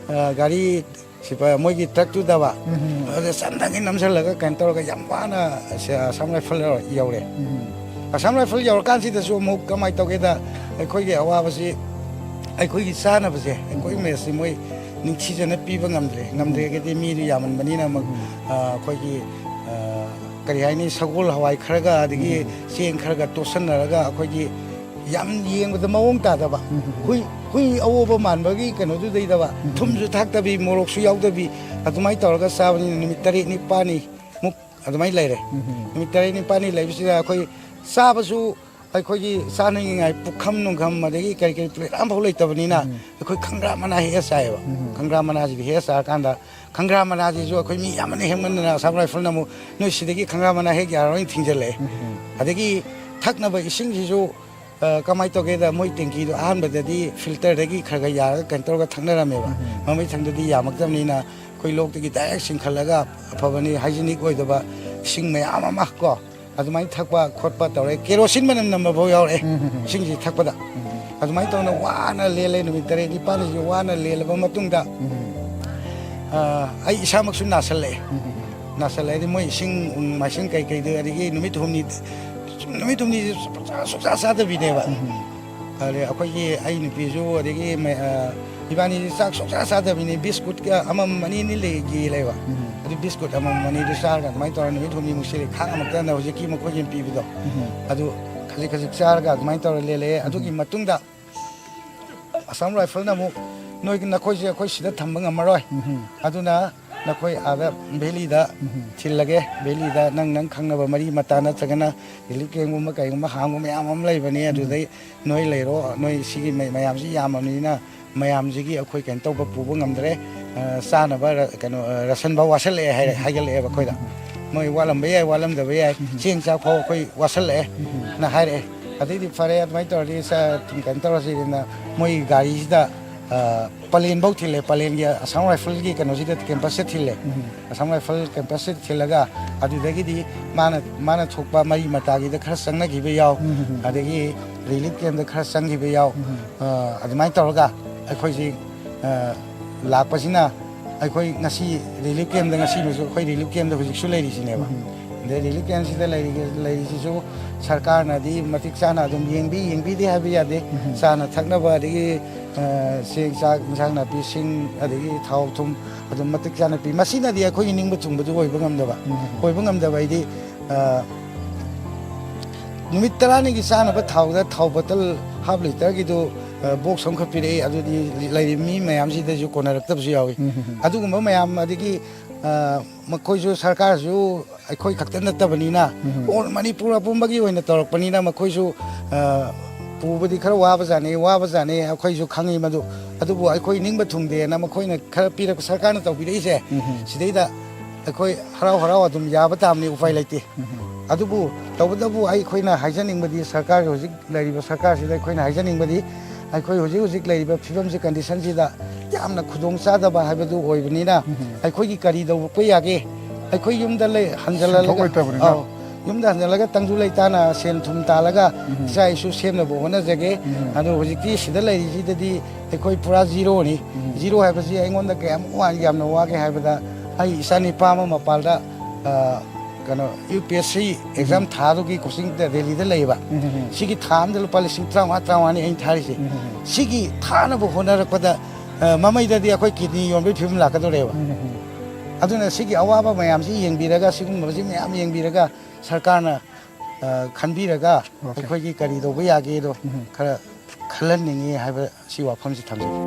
ꯑ, ꯒꯥꯔꯤ ꯁꯤꯐꯥꯏ ꯃꯣꯏꯒꯤ truckꯇꯨꯗꯕ, ꯎꯝ꯫ ꯑꯗꯨꯗ ꯆꯟꯗꯉꯩ ꯅꯝꯁꯤꯜꯂꯒ ꯀꯩꯅꯣ ꯇꯧꯔꯒ ꯌꯥꯝ ꯋꯥꯅ ꯑꯁ-, Assam Rifle ꯌꯧꯔꯦ꯫ ꯎꯝ꯫ Assam Rifle ꯌꯧꯔꯀꯥꯟꯁꯤꯗꯁꯨ ꯑꯃꯨꯛ ꯀꯃꯥꯏꯅ ꯇꯧꯒꯦꯗ, ꯑꯩꯈꯣꯏꯒꯤ ꯑꯋꯥꯕꯁꯤ ꯑꯩꯈꯣꯏꯒꯤ ꯆꯥꯅꯕꯁꯦ, ꯑꯩꯈꯣꯏ ꯎꯝ꯫ Messꯁꯤ ꯃꯣꯏ ꯅꯤꯡꯊꯤꯖꯅ ꯄꯤꯕ ꯉꯝꯗ꯭ꯔꯦ꯫ ꯎꯝ꯫ ꯉꯝꯗ꯭ꯔꯦꯒꯗꯤ ꯃꯤꯗꯨ ꯌꯥꯝꯃꯟꯕꯅꯤꯅ ꯑꯃꯨꯛ, ꯎꯝ꯫ ꯑ, ꯑꯩꯈꯣꯏꯒꯤ, ꯑ, ꯀꯔꯤ ꯍꯥꯏꯅꯤ, ꯁꯒꯣꯜ ꯍꯋꯥꯏ ꯈꯔꯒ, ꯑꯗꯒꯤ ꯎꯝ꯫ ꯆꯦꯡ ꯈꯔꯒ ꯇꯣꯠꯁꯟꯅꯔꯒ ꯑꯩꯈꯣꯏꯒꯤ ꯌꯥꯝ ꯌꯦꯡꯕꯗ ꯃꯑꯣꯡ ꯇꯥꯗꯕ, ꯎꯝ꯫ ꯍꯨꯏ, ꯍꯨꯏ ꯑꯋꯣꯕ ꯃꯥꯟꯕꯒꯤ ꯀꯩꯅꯣꯗꯨꯗꯩꯗꯕ, ꯎꯝ꯫ ꯊꯨꯝꯁꯨ ꯊꯥꯛꯇꯕꯤ, ꯃꯣꯔꯣꯛꯁꯨ ꯌꯥꯎꯗꯕꯤ, ꯑꯗꯨꯃꯥꯏꯅ ꯇꯧꯔꯒ ꯆꯥꯕꯅꯤꯅ ꯅꯨꯃꯤꯠ ꯇꯔꯦꯠ ꯅꯤꯄꯥꯜꯅꯤ ꯃꯨꯛ ꯑꯗꯨꯃꯥꯏꯅ ꯂꯩꯔꯦ꯫ ꯎꯝ꯫ ꯅꯨꯃꯤꯠ ꯇꯔꯦꯠ ꯅꯤꯄꯥꯜꯅꯤ ꯂꯩꯕꯁꯤꯗ ꯑꯩꯈꯣꯏ ꯆꯥꯕꯁꯨ ꯑꯩꯈꯣꯏꯒꯤ ꯆꯥꯅꯉꯥꯏ ꯄꯨꯈꯝ ꯅꯨꯡꯈꯝ ꯑꯗꯒꯤ ꯀꯔꯤ ꯀꯔꯤ ꯄ꯭ꯂꯦꯠ ꯑꯝꯐꯥꯎ ꯂꯩꯇꯕꯅꯤꯅ, ꯎꯝ꯫ ꯑꯩꯈꯣꯏ ꯈꯪꯒ꯭ꯔꯥ ꯃꯅꯥ ꯍꯦꯛꯑ ꯆꯥꯏꯌꯦꯕ꯫ ꯎꯝ꯫ ꯈꯪꯒ꯭ꯔꯥ ꯃꯅꯥꯁꯤꯗꯤ ꯍꯦꯛꯑ ꯆꯥꯔꯀꯥꯟꯗ, ꯈꯪꯒ꯭ꯔꯥ ꯃꯅꯥꯁꯤꯁꯨ ꯑꯩꯈꯣꯏ ꯃꯤ ꯌꯥꯝꯃꯟꯅ ꯍꯦꯛꯃꯟꯗꯅ ꯑꯁꯥꯝ ꯔꯥꯏꯐꯜꯅ ꯑꯃꯨꯛ, "ꯅꯣꯏ ꯁꯤꯗꯒꯤ ꯈꯪꯒ꯭ꯔꯥ ꯃꯅꯥ ꯍꯦꯛ ꯌꯥꯔꯔꯣꯏꯅ" ꯊꯤꯡꯖꯤꯜꯂꯛꯑꯦ꯫ ꯎꯝ꯫ ꯑꯗꯒꯤ ꯊꯛꯅꯕ ꯏꯁꯤꯡꯁꯤꯁꯨ, ꯑ, ꯀꯃꯥꯏꯅ ꯇꯧꯒꯦꯗ, ꯃꯣꯏ ꯇꯦꯡꯀꯤꯗꯣ ꯑꯍꯥꯟꯕꯗꯗꯤ ꯐꯤꯜꯇꯔꯗꯒꯤ ꯈꯔ ꯈꯔ ꯌꯥꯔꯒ ꯀꯩꯅꯣ ꯇꯧꯔꯒ ꯊꯛꯅꯔꯝꯃꯦꯕ꯫ ꯎꯝ꯫ ꯃꯃꯩ ꯊꯪꯗꯗꯤ ꯌꯥꯝꯃꯛꯇꯕꯅꯤꯅ ꯑꯩꯈꯣꯏ ꯂꯣꯛꯇꯒꯤ ꯗꯥꯏꯔꯦꯛ ꯆꯤꯡꯈꯠꯂꯒ ꯑꯐꯕꯅꯤ, ꯍꯥꯏꯖꯤꯅꯤꯛ ꯑꯣꯏꯗꯕ ꯏꯁꯤꯡ ꯃꯌꯥꯝ ꯑꯃ ꯀꯣ, ꯑꯗꯨꯃꯥꯏꯅ ꯊꯛꯄ ꯈꯣꯠꯄ ꯇꯧꯔꯦ꯫ ꯀꯦꯔꯣꯁꯤꯟ ꯃꯅꯝ ꯅꯝꯕ ꯐꯥꯎ ꯌꯥꯎꯔꯛꯑꯦ, ꯎꯝ, ꯎꯝ, ꯎꯝ꯫ ꯏꯁꯤꯡꯁꯤ ꯊꯛꯄꯗ꯫ ꯎꯝ, ꯎꯝ꯫ ꯑꯗꯨꯃꯥꯏꯅ ꯇꯧꯗꯅ ꯋꯥꯅ ꯂꯦꯜꯂꯦ, ꯅꯨꯃꯤꯠ ꯇꯔꯦꯠ ꯅꯤꯄꯥꯜꯅꯤꯁꯤ ꯋꯥꯅ ꯂꯦꯜꯂꯕ ꯃꯇꯨꯡꯗ, ꯎꯝ, ꯎꯝ꯫ ꯑ, ꯑꯩ ꯏꯁꯥꯃꯛꯁꯨ ꯅꯥꯁꯜꯂꯛꯑꯦ꯫ ꯎꯝ, ꯎꯝ, ꯎꯝ꯫ ꯅꯥꯁꯜꯂꯛꯑꯦ꯫ ꯍꯥꯏꯗꯤ ꯃꯣꯏ ꯏꯁꯤꯡ, ꯎꯝ, ꯃꯥꯏꯁꯤꯡ ꯀꯩꯀꯩꯗꯣ, ꯑꯗꯒꯤ ꯅꯨꯃꯤꯠ ꯍꯨꯝꯅꯤ, ꯁꯨꯝ ꯅꯨꯃꯤꯠ ꯍꯨꯝꯅꯤꯁꯤ ꯁꯨꯡꯆꯥ, ꯁꯨꯡꯆꯥ ꯆꯥꯗꯕꯤꯅꯦꯕ꯫ ꯎꯝ, ꯎꯝ꯫ ꯑꯗꯩ ꯑꯩꯈꯣꯏꯒꯤ, ꯑꯩ ꯅꯨꯄꯤꯁꯨ, ꯑꯗꯒꯤ ꯃ-, ꯑ, ꯏꯕꯥꯅꯤꯁꯤ ꯆꯥꯛ ꯁꯨꯡꯆꯥ ꯆꯥꯗꯕꯤꯅꯤ꯫ ꯕꯤꯁꯀꯨꯠꯀ ꯑꯃꯃꯝ ꯑꯅꯤ ꯑꯅꯤ ꯂꯩ-, ꯂꯩꯕ꯫ ꯎꯝ꯫ ꯑꯗꯨ ꯕꯤꯁꯀꯨꯠ ꯑꯃꯃꯝ ꯑꯅꯤꯗꯨ ꯆꯥꯔꯒ ꯑꯗꯨꯃꯥꯏꯅ ꯇꯧꯔꯒ ꯅꯨꯃꯤꯠ ꯍꯨꯝꯅꯤꯃꯨꯛ ꯁꯤꯗꯤ ꯈꯥꯡ ꯑꯃꯨꯛꯇꯅ ꯍꯧꯖꯤꯛꯀꯤ ꯃꯈꯣꯏꯒꯤ ꯄꯤꯕꯗꯣ, ꯎꯝ꯫ ꯑꯗꯨ ꯈꯖꯤꯛ ꯈꯖꯤꯛ ꯆꯥꯔꯒ ꯑꯗꯨꯃꯥꯏꯅ ꯇꯧꯔꯒ ꯂꯦꯜꯂꯛꯑꯦ꯫ ꯎꯝ꯫ ꯑꯗꯨꯒꯤ ꯃꯇꯨꯡꯗ ꯑꯁꯥꯝ ꯔꯥꯏꯐꯜꯅ ꯑꯃꯨꯛ, "ꯅꯣꯏ, ꯅꯈꯣꯏꯁꯦ ꯑꯩꯈꯣꯏ ꯁꯤꯗ ꯊꯝꯕ ꯉꯝꯃꯔꯣꯏ꯫ ꯎꯝ꯫ ꯑꯗꯨꯅ ꯅꯈꯣꯏ ꯑꯥꯗ ꯚꯦꯂꯤꯗ ꯎꯝ꯫ ꯊꯤꯜꯂꯒꯦ꯫ ꯚꯦꯂꯤꯗ ꯅꯪ, ꯅꯪ ꯈꯪꯅꯕ ꯃꯔꯤ ꯃꯇꯥ ꯅꯠꯇ꯭ꯔꯒꯅ ꯔꯤꯂꯤꯐ ꯀꯦꯝꯒꯨꯝꯕ ꯀꯩꯒꯨꯝꯕ ꯍꯥꯡꯕ ꯃꯌꯥꯝ ꯑꯃ ꯂꯩꯕꯅꯤ꯫ ꯎꯝ꯫ ꯑꯗꯨꯗꯩ ꯅꯣꯏ ꯂꯩꯔꯣ, ꯅꯣꯏ ꯁꯤꯒꯤ ꯃ-, ꯃꯌꯥꯝꯁꯤ ꯌꯥꯝꯃꯕꯅꯤꯅ ꯃꯌꯥꯝꯁꯤꯒꯤ ꯑꯩꯈꯣꯏ ꯀꯩꯅꯣ ꯇꯧꯕ ꯄꯨꯕ ꯉꯝꯗ꯭ꯔꯦ, ꯑ, ꯆꯥꯅꯕ ꯔ-, ꯀꯩꯅꯣ, ꯑ, ꯔꯁꯟ ꯐꯥꯎ ꯋꯥꯠꯁꯜꯂꯛꯑꯦ" ꯍꯥꯏꯔꯦ, ꯎꯝ꯫ ꯍꯥꯏꯒꯠꯂꯛꯑꯦꯕ ꯑꯩꯈꯣꯏꯗ꯫ ꯎꯝ꯫ "ꯅꯣꯏ ꯋꯥꯠꯂꯝꯕ ꯌꯥꯏ, ꯋꯥꯠꯂꯝꯗꯕ ꯌꯥꯏ, ꯎꯝ꯫ ꯆꯦꯡ ꯆꯥꯛ ꯐꯥꯎ ꯑꯩꯈꯣꯏ ꯋꯥꯠꯁꯜꯂꯛꯑꯦ" ꯎꯝ꯫ ꯅ ꯍꯥꯏꯔꯛꯑꯦ꯫ ꯑꯗꯩꯗꯤ ꯐꯔꯦ, ꯑꯗꯨꯃꯥꯏꯅ ꯇꯧꯔꯗꯤ ꯁ-, ꯀꯩꯅꯣ ꯇꯧꯔꯁꯤꯅ ꯃꯣꯏ ꯒꯥꯔꯤꯁꯤꯗ, ꯑ, ꯄꯂꯦꯟꯐꯧ ꯊꯤꯜꯂꯦ, ꯄꯂꯦꯟꯒꯤ ꯑꯁꯥꯝ ꯔꯥꯏꯐꯜꯒꯤ ꯀꯩꯅꯣꯁꯤꯗ, ꯀꯦꯝꯄꯁꯁꯤꯗ ꯊꯤꯜꯂꯦ꯫ ꯎꯝ꯫ ꯑꯁꯥꯝ ꯔꯥꯏꯐꯜ ꯀꯦꯝꯄꯁꯁꯤꯗ ꯊꯤꯜꯂꯒ ꯑꯗꯨꯗꯒꯤꯗꯤ ꯃꯥꯅ, ꯃꯥꯅ ꯊꯣꯛꯄ ꯃꯔꯤ ꯃꯇꯥꯒꯤꯗ ꯈꯔ ꯆꯪꯅꯈꯤꯕ ꯌꯥꯎ, ꯎꯝ, ꯎꯝ, ꯎꯝ꯫ ꯑꯗꯒꯤ ꯔꯤꯂꯤꯐ ꯀꯦꯝꯗ ꯈꯔ ꯆꯪꯈꯤꯕ ꯌꯥꯎ, ꯎꯝ꯫ ꯑ, ꯑꯗꯨꯃꯥꯏꯅ ꯇꯧꯔꯒ ꯑꯩꯈꯣꯏꯁꯤ, ꯑ, ꯂꯥꯛꯄꯁꯤꯅ ꯑꯩꯈꯣꯏ ꯉꯁꯤ ꯔꯤꯂꯤꯐ ꯀꯦꯝꯗ, ꯉꯁꯤꯃꯁꯨ ꯑꯩꯈꯣꯏ ꯔꯤꯂꯤꯐ ꯀꯦꯝꯗ ꯍꯧꯖꯤꯛꯁꯨ ꯂꯩꯔꯤꯁꯤꯅꯦꯕ꯫ ꯎꯝ꯫ ꯑꯗꯩ ꯔꯤꯂꯤꯐ ꯀꯦꯝꯁꯤꯗ ꯂꯩꯔꯤ-, ꯂꯩꯔꯤꯁꯤꯁꯨ ꯁꯔꯀꯥꯔꯅꯗꯤ ꯃꯇꯤꯛ ꯆꯥꯅ ꯑꯗꯨꯝ ꯌꯦꯡꯕꯤ, ꯌꯦꯡꯕꯤꯗꯦ ꯍꯥꯏꯕ ꯌꯥꯗꯦ꯫ ꯎꯝ꯫ ꯆꯥꯅ ꯊꯛꯅꯕ, ꯑꯗꯒꯤ, ꯑ, ꯆꯦꯡ, ꯆꯥꯛ, ꯏꯟꯁꯥꯡ ꯅꯥꯄꯤꯁꯤꯡ, ꯑꯗꯒꯤ ꯊꯥꯎ, ꯊꯨꯝ ꯑꯗꯨꯝ ꯃꯇꯤꯛ ꯆꯥꯅ ꯄꯤ꯫ ꯃꯁꯤꯅꯗꯤ ꯑꯩꯈꯣꯏꯒꯤ ꯅꯤꯡꯕ ꯊꯨꯡꯕꯗꯨ ꯑꯣꯏꯕ ꯉꯝꯗꯕ꯫ ꯎꯝ꯫ ꯑꯣꯏꯕ ꯉꯝꯗꯕ ꯍꯥꯏꯗꯤ, ꯑ, ꯅꯨꯃꯤꯠ ꯇꯔꯥꯅꯤꯒꯤ ꯆꯥꯅꯕ ꯊꯥꯎꯗ ꯊꯥꯎ ꯕꯣꯇꯜ ꯍꯥꯐ ꯂꯤꯇꯔꯒꯤꯗꯨ, ꯑ, ꯕꯣꯛꯁ ꯑꯃꯈꯛ ꯄꯤꯔꯛꯏ꯫ ꯑꯗꯨꯗꯤ ꯂꯩꯔꯤꯕ ꯃꯤ ꯃꯌꯥꯝꯁꯤꯗꯁꯨ ꯀꯣꯟꯅꯔꯛꯇꯕꯁꯨ ꯌꯥꯎꯏ꯫ ꯎꯝ, ꯎꯝ, ꯎꯝ꯫ ꯑꯗꯨꯒꯨꯝꯕ ꯃꯌꯥꯝ, ꯑꯗꯒꯤ, ꯑ, ꯃꯈꯣꯏꯁꯨ, ꯁꯔꯀꯥꯔꯁꯨ ꯑꯩꯈꯣꯏ ꯈꯛꯇ ꯅꯠꯇꯕꯅꯤꯅ, ꯎꯝ꯫ ꯑꯣꯜ ꯃꯅꯤꯄꯨꯔ ꯑꯄꯨꯝꯕꯒꯤ ꯑꯣꯏꯅ ꯇꯧꯔꯛꯄꯅꯤꯅ, ꯃꯈꯣꯏꯁꯨ, ꯑ, ꯄꯨꯕꯗꯤ ꯈꯔ ꯋꯥꯕꯖꯥꯠꯅꯤ, ꯋꯥꯕꯖꯥꯠꯅꯤ, ꯑꯩꯈꯣꯏꯁꯨ ꯈꯪꯉꯤ ꯃꯗꯨ꯫ ꯑꯗꯨꯕꯨ ꯑꯩꯈꯣꯏ ꯅꯤꯡꯕ ꯊꯨꯡꯗꯦꯅ ꯃꯈꯣꯏꯅ ꯈꯔ ꯄꯤꯔꯛꯄ, ꯁꯔꯀꯥꯔꯅ ꯇꯧꯕꯤꯔꯛꯏꯁꯦ, ꯎꯝ꯫ ꯁꯤꯗꯩꯗ ꯑꯩꯈꯣꯏ ꯍꯔꯥꯎ ꯍꯔꯥꯎ ꯑꯗꯨꯝ ꯌꯥꯕ ꯇꯥꯕꯅꯤ, ꯎꯄꯥꯏ ꯂꯩꯇꯦ꯫ ꯎꯝ꯫ ꯑꯗꯨꯕꯨ ꯇꯧꯕꯇꯕꯨ ꯑꯩꯈꯣꯏꯅ ꯍꯥꯏꯖꯅꯤꯡꯕꯗꯤ, ꯁꯔꯀꯥꯔꯒꯤ, ꯍꯧꯖꯤꯛ ꯂꯩꯔꯤꯕ ꯁꯔꯀꯥꯔꯁꯤꯗ ꯑꯩꯈꯣꯏꯅ ꯍꯥꯏꯖꯅꯤꯡꯕꯗꯤ, ꯑꯩꯈꯣꯏ ꯍꯧꯖꯤꯛ ꯍꯧꯖꯤꯛ ꯂꯩꯔꯤꯕ ꯐꯤꯕꯝꯁꯤ, ꯀꯟꯗꯤꯁꯟꯁꯤꯗ ꯌꯥꯝꯅ ꯈꯨꯗꯣꯡ ꯆꯥꯗꯕ ꯍꯥꯏꯕꯗꯨ ꯑꯣꯏꯕꯅꯤꯅ, ꯎꯝ꯫ ꯑꯩꯈꯣꯏꯒꯤ ꯀꯔꯤ ꯇꯧꯕ ꯌꯥꯒꯦ? ꯑꯩꯈꯣꯏ ꯌꯨꯝꯗ ꯂꯩ, ꯍꯟꯖꯜꯍꯜꯂꯒ, ꯁꯦꯟꯊꯣꯛ ꯂꯩꯇꯕꯅꯤꯅ꯫ ꯑꯧ, ꯌꯨꯝꯗ ꯍꯟꯖꯜꯂꯒ ꯇꯪꯗꯨ ꯂꯩꯇꯥꯅ ꯁꯦꯟ ꯊꯨꯝ ꯇꯥꯜꯂꯒ, ꯎꯝ꯫ ꯏꯆꯥ ꯏꯁꯨ ꯁꯦꯝꯅꯕ ꯍꯣꯠꯅꯖꯒꯦ꯫ ꯎꯝ꯫ ꯑꯗꯣ ꯍꯧꯖꯤꯛꯇꯤ ꯁꯤꯗ ꯂꯩꯔꯤꯁꯤꯗꯗꯤ ꯑꯩꯈꯣꯏ ꯄꯨꯔꯥ ꯖꯤꯔꯣꯅꯤ꯫ ꯎꯝ꯫ ꯖꯤꯔꯣ ꯍꯥꯏꯕꯁꯤ ꯑꯩꯉꯣꯟꯗ ꯀꯌꯥꯝ ꯋꯥ-, ꯌꯥꯝꯅ ꯋꯥꯒꯦ ꯍꯥꯏꯕꯗ, ꯑꯩ ꯏꯆꯥ ꯅꯤꯄꯥ ꯑꯃ ꯃꯄꯥꯟꯗ, ꯑ, ꯀꯩꯅꯣ, U P S C exam ꯎꯝ꯫ ꯊꯥꯗꯨꯒꯤ ꯀꯣꯆꯤꯡꯗ ꯗꯦꯜꯂꯤꯗ ꯂꯩꯌꯦꯕ꯫ ꯎꯝ꯫ ꯁꯤꯒꯤ ꯊꯥ ꯑꯃꯗ ꯂꯨꯄꯥ ꯂꯤꯁꯤꯡ ꯇꯔꯥꯃꯉꯥ, ꯇꯔꯥꯃꯉꯥꯅꯤ ꯑꯩꯅ ꯊꯥꯔꯤꯁꯦ꯫ ꯎꯝ꯫ ꯁꯤꯒꯤ ꯊꯥꯅꯕ ꯍꯣꯠꯅꯔꯛꯄꯗ, ꯑ, ꯃꯃꯩꯗꯗꯤ ꯑꯩꯈꯣꯏ ꯀꯤꯗꯅꯤ ꯌꯣꯟꯕꯒꯤ ꯐꯤꯕꯝ ꯂꯥꯛꯀꯗꯧꯔꯦꯕ꯫ ꯎꯝ꯫ ꯑꯗꯨꯅ ꯁꯤꯒꯤ ꯑꯋꯥꯕ ꯃꯌꯥꯝꯁꯤ ꯌꯦꯡꯕꯤꯔꯒ, ꯁꯤꯒꯨꯝꯕꯁꯤ ꯃꯌꯥꯝ ꯌꯦꯡꯕꯤꯔꯒ, ꯁꯔꯀꯥꯔꯅ, ꯑ, ꯈꯟꯕꯤꯔꯒ, ꯑꯣꯀꯦ꯫ ꯑꯩꯈꯣꯏꯒꯤ ꯀꯔꯤ ꯇꯧꯕ ꯌꯥꯒꯦꯗꯣ ꯎꯝ꯫ ꯈꯔ ꯈꯜꯍꯟꯅꯤꯡꯉꯤ ꯍꯥꯏꯕ ꯁꯤ ꯋꯥꯐꯝꯁꯤ ꯊꯝꯖꯒꯦ꯫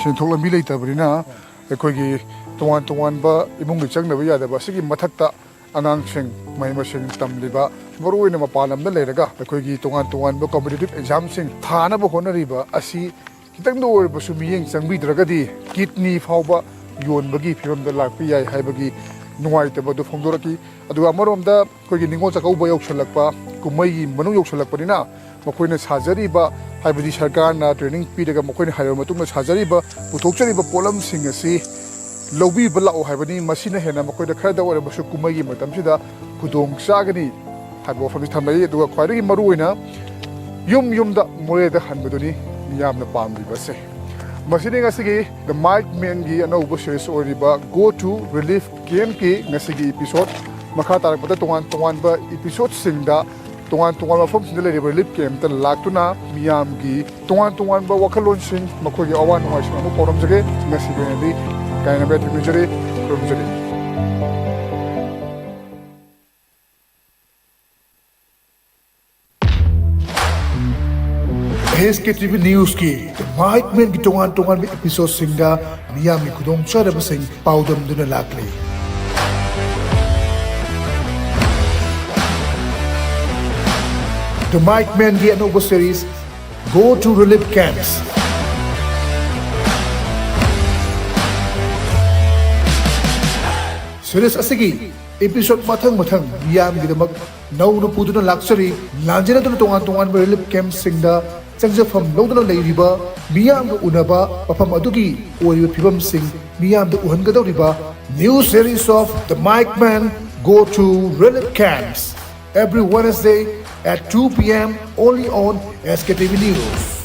ꯁꯦꯟꯊꯣꯛ ꯂꯝꯕꯤ ꯂꯩꯇꯕꯅꯤꯅ ꯑꯩꯈꯣꯏꯒꯤ ꯇꯣꯉꯥꯟ ꯇꯣꯉꯥꯟꯕ ꯏꯃꯨꯡꯒꯤ ꯆꯪꯗꯕ ꯌꯥꯗꯕ ꯑꯁꯤꯒꯤ ꯃꯊꯛꯇ ꯑꯉꯥꯡꯁꯤꯡ ꯃꯍꯩ ꯃꯁꯤꯡ ꯇꯝꯂꯤꯕ, ꯃꯔꯨꯑꯣꯏꯅ ꯃꯄꯥꯟ ꯂꯝꯗ ꯂꯩꯔꯒ ꯑꯩꯈꯣꯏꯒꯤ ꯇꯣꯉꯥꯟ ꯇꯣꯉꯥꯟꯕ ꯀꯝꯄꯤꯇꯤꯇꯤꯞ ꯑꯦꯛꯖꯥꯝꯁꯤꯡ ꯊꯥꯅꯕ ꯍꯣꯠꯅꯔꯤꯕ ꯑꯁꯤ ꯈꯤꯇꯪꯗ ꯑꯣꯏꯔꯕꯁꯨ ꯃꯤꯠꯌꯦꯡ ꯆꯪꯕꯤꯗ꯭ꯔꯒꯗꯤ ꯀꯤꯗꯅꯤ ꯐꯥꯎꯕ ꯌꯣꯟꯕꯒꯤ ꯐꯤꯕꯝꯗ ꯂꯥꯛꯄ ꯌꯥꯏ ꯍꯥꯏꯕꯒꯤ ꯅꯨꯡꯉꯥꯏꯇꯕ ꯑꯗꯨ ꯐꯣꯡꯗꯣꯔꯛꯈꯤ꯫ ꯑꯗꯨꯒ ꯑꯃꯔꯣꯝꯗ ꯑꯩꯈꯣꯏꯒꯤ ꯅꯤꯉꯣꯜ ꯆꯥꯛꯀꯧꯕ ꯌꯧꯁꯤꯜꯂꯛꯄ, ꯀꯨꯝꯍꯩꯒꯤ ꯃꯅꯨꯡ ꯌꯧꯁꯤꯜꯂꯛꯄꯅꯤꯅ ꯃꯈꯣꯏꯅ ꯁꯥꯖꯔꯤꯕ, ꯍꯥꯏꯕꯗꯤ ꯁꯔꯀꯥꯔꯅ ꯇ꯭ꯔꯦꯅꯤꯡ ꯄꯤꯔꯒ ꯃꯈꯣꯏꯅ ꯍꯩꯔꯕ ꯃꯇꯨꯡꯗ ꯁꯥꯖꯔꯤꯕ ꯄꯨꯊꯣꯛꯆꯔꯤꯕ ꯄꯣꯠꯂꯝꯁꯤꯡ ꯑꯁꯤ ꯂꯧꯕꯤꯕ ꯂꯥꯛꯑꯣ ꯍꯥꯏꯕꯅꯤ꯫ ꯃꯁꯤꯅ ꯍꯦꯟꯅ ꯃꯈꯣꯏꯗ ꯈꯔꯗ ꯑꯣꯏꯔꯕꯁꯨ ꯀꯨꯝꯍꯩꯒꯤ ꯃꯇꯝꯁꯤꯗ ꯈꯨꯗꯣꯡ ꯆꯥꯒꯅꯤ ꯍꯥꯏꯕ ꯋꯥꯐꯝꯁꯤ ꯊꯝꯂꯛꯏ꯫ ꯑꯗꯨꯒ ꯈ꯭ꯋꯥꯏꯗꯒꯤ ꯃꯔꯨꯑꯣꯏꯅ ꯌꯨꯝ ꯌꯨꯝꯗ ꯃꯣꯔꯦꯗ ꯍꯟꯕꯗꯨꯅꯤ ꯃꯤꯌꯥꯝꯅ ꯄꯥꯝꯂꯤꯕꯁꯦ꯫ ꯃꯁꯤꯅꯤ ꯉꯁꯤꯒꯤ The Mild Manꯒꯤ ꯑꯅꯧꯕ ꯁꯤꯔꯤꯁ ꯑꯣꯏꯔꯤꯕ Go to Relief Campꯀꯤ ꯉꯁꯤꯒꯤ ꯏꯄꯤꯁꯣꯗ꯫ ꯃꯈꯥ ꯇꯥꯔꯛꯄꯗ ꯇꯣꯉꯥꯟ ꯇꯣꯉꯥꯟꯕ ꯏꯄꯤꯁꯣꯗꯁꯤꯡꯗ ꯇꯣꯉꯥꯟ ꯇꯣꯉꯥꯟꯕ ꯃꯐꯝꯁꯤꯡꯗ ꯂꯩꯔꯤꯕ ꯔꯤꯂꯤꯐ ꯀꯦꯝꯞꯇ ꯂꯥꯛꯇꯨꯅ ꯃꯤꯌꯥꯝꯒꯤ ꯇꯣꯉꯥꯟ ꯇꯣꯉꯥꯟꯕ ꯋꯥꯈꯜꯂꯣꯟꯁꯤꯡ, ꯃꯈꯣꯏꯒꯤ ꯑꯋꯥ ꯅꯨꯡꯉꯥꯏꯁꯤꯡ ꯑꯃꯨꯛ ꯄꯥꯎꯗꯝꯖꯒꯦ꯫ ꯉꯁꯤꯒꯤ ꯑꯣꯏꯅꯗꯤ ꯀꯥꯏꯅꯕ ꯌꯥꯊꯪ ꯅꯤꯖꯔꯤ꯫ ꯈꯨꯔꯨꯝꯖꯔꯤ꯫ ꯑꯦꯁ ꯀꯦ ꯇꯤ ꯚꯤ ꯅ꯭ꯌꯨꯁꯀꯤ ꯗ ꯃꯥꯏꯛ ꯃꯦꯟꯒꯤ ꯇꯣꯉꯥꯟ ꯇꯣꯉꯥꯟꯕ ꯏꯄꯤꯁꯣꯗꯁꯤꯡꯗ ꯃꯤꯌꯥꯝꯒꯤ ꯈꯨꯗꯣꯡꯆꯥꯗꯕꯁꯤꯡ ꯄꯥꯎꯗꯝꯗꯨꯅ ꯂꯥꯛꯂꯤ꯫ ꯗ ꯃꯥꯏꯛ ꯃꯦꯟꯒꯤ ꯑꯅꯧꯕ series, Go to Relief Camps꯫ Series ꯑꯁꯤꯒꯤ ꯏꯄꯤꯁꯣꯗ ꯃꯊꯪ ꯃꯊꯪ ꯃꯤꯌꯥꯝꯒꯤꯗꯃꯛ ꯅꯧꯅ ꯄꯨꯗꯨꯅ ꯂꯥꯛꯆꯔꯤ꯫ ꯂꯥꯟꯖꯦꯟꯅꯗꯨꯅ ꯇꯣꯉꯥꯟ ꯇꯣꯉꯥꯟꯕ ꯔꯤꯂꯤꯐ ꯀꯦꯝꯞꯁꯤꯡꯗ ꯆꯪꯖꯐꯝ ꯂꯧꯗꯨꯅ ꯂꯩꯔꯤꯕ ꯃꯤꯌꯥꯝꯒ ꯎꯅꯕ, ꯃꯐꯝ ꯑꯗꯨꯒꯤ ꯑꯣꯏꯔꯤꯕ ꯐꯤꯕꯝꯁꯤꯡ ꯃꯤꯌꯥꯝꯗ ꯎꯍꯟꯒꯗꯧꯔꯤꯕ new series of The Mike Man Go to Relief Camps, every Wednesday at two p.m., only on S K T V News.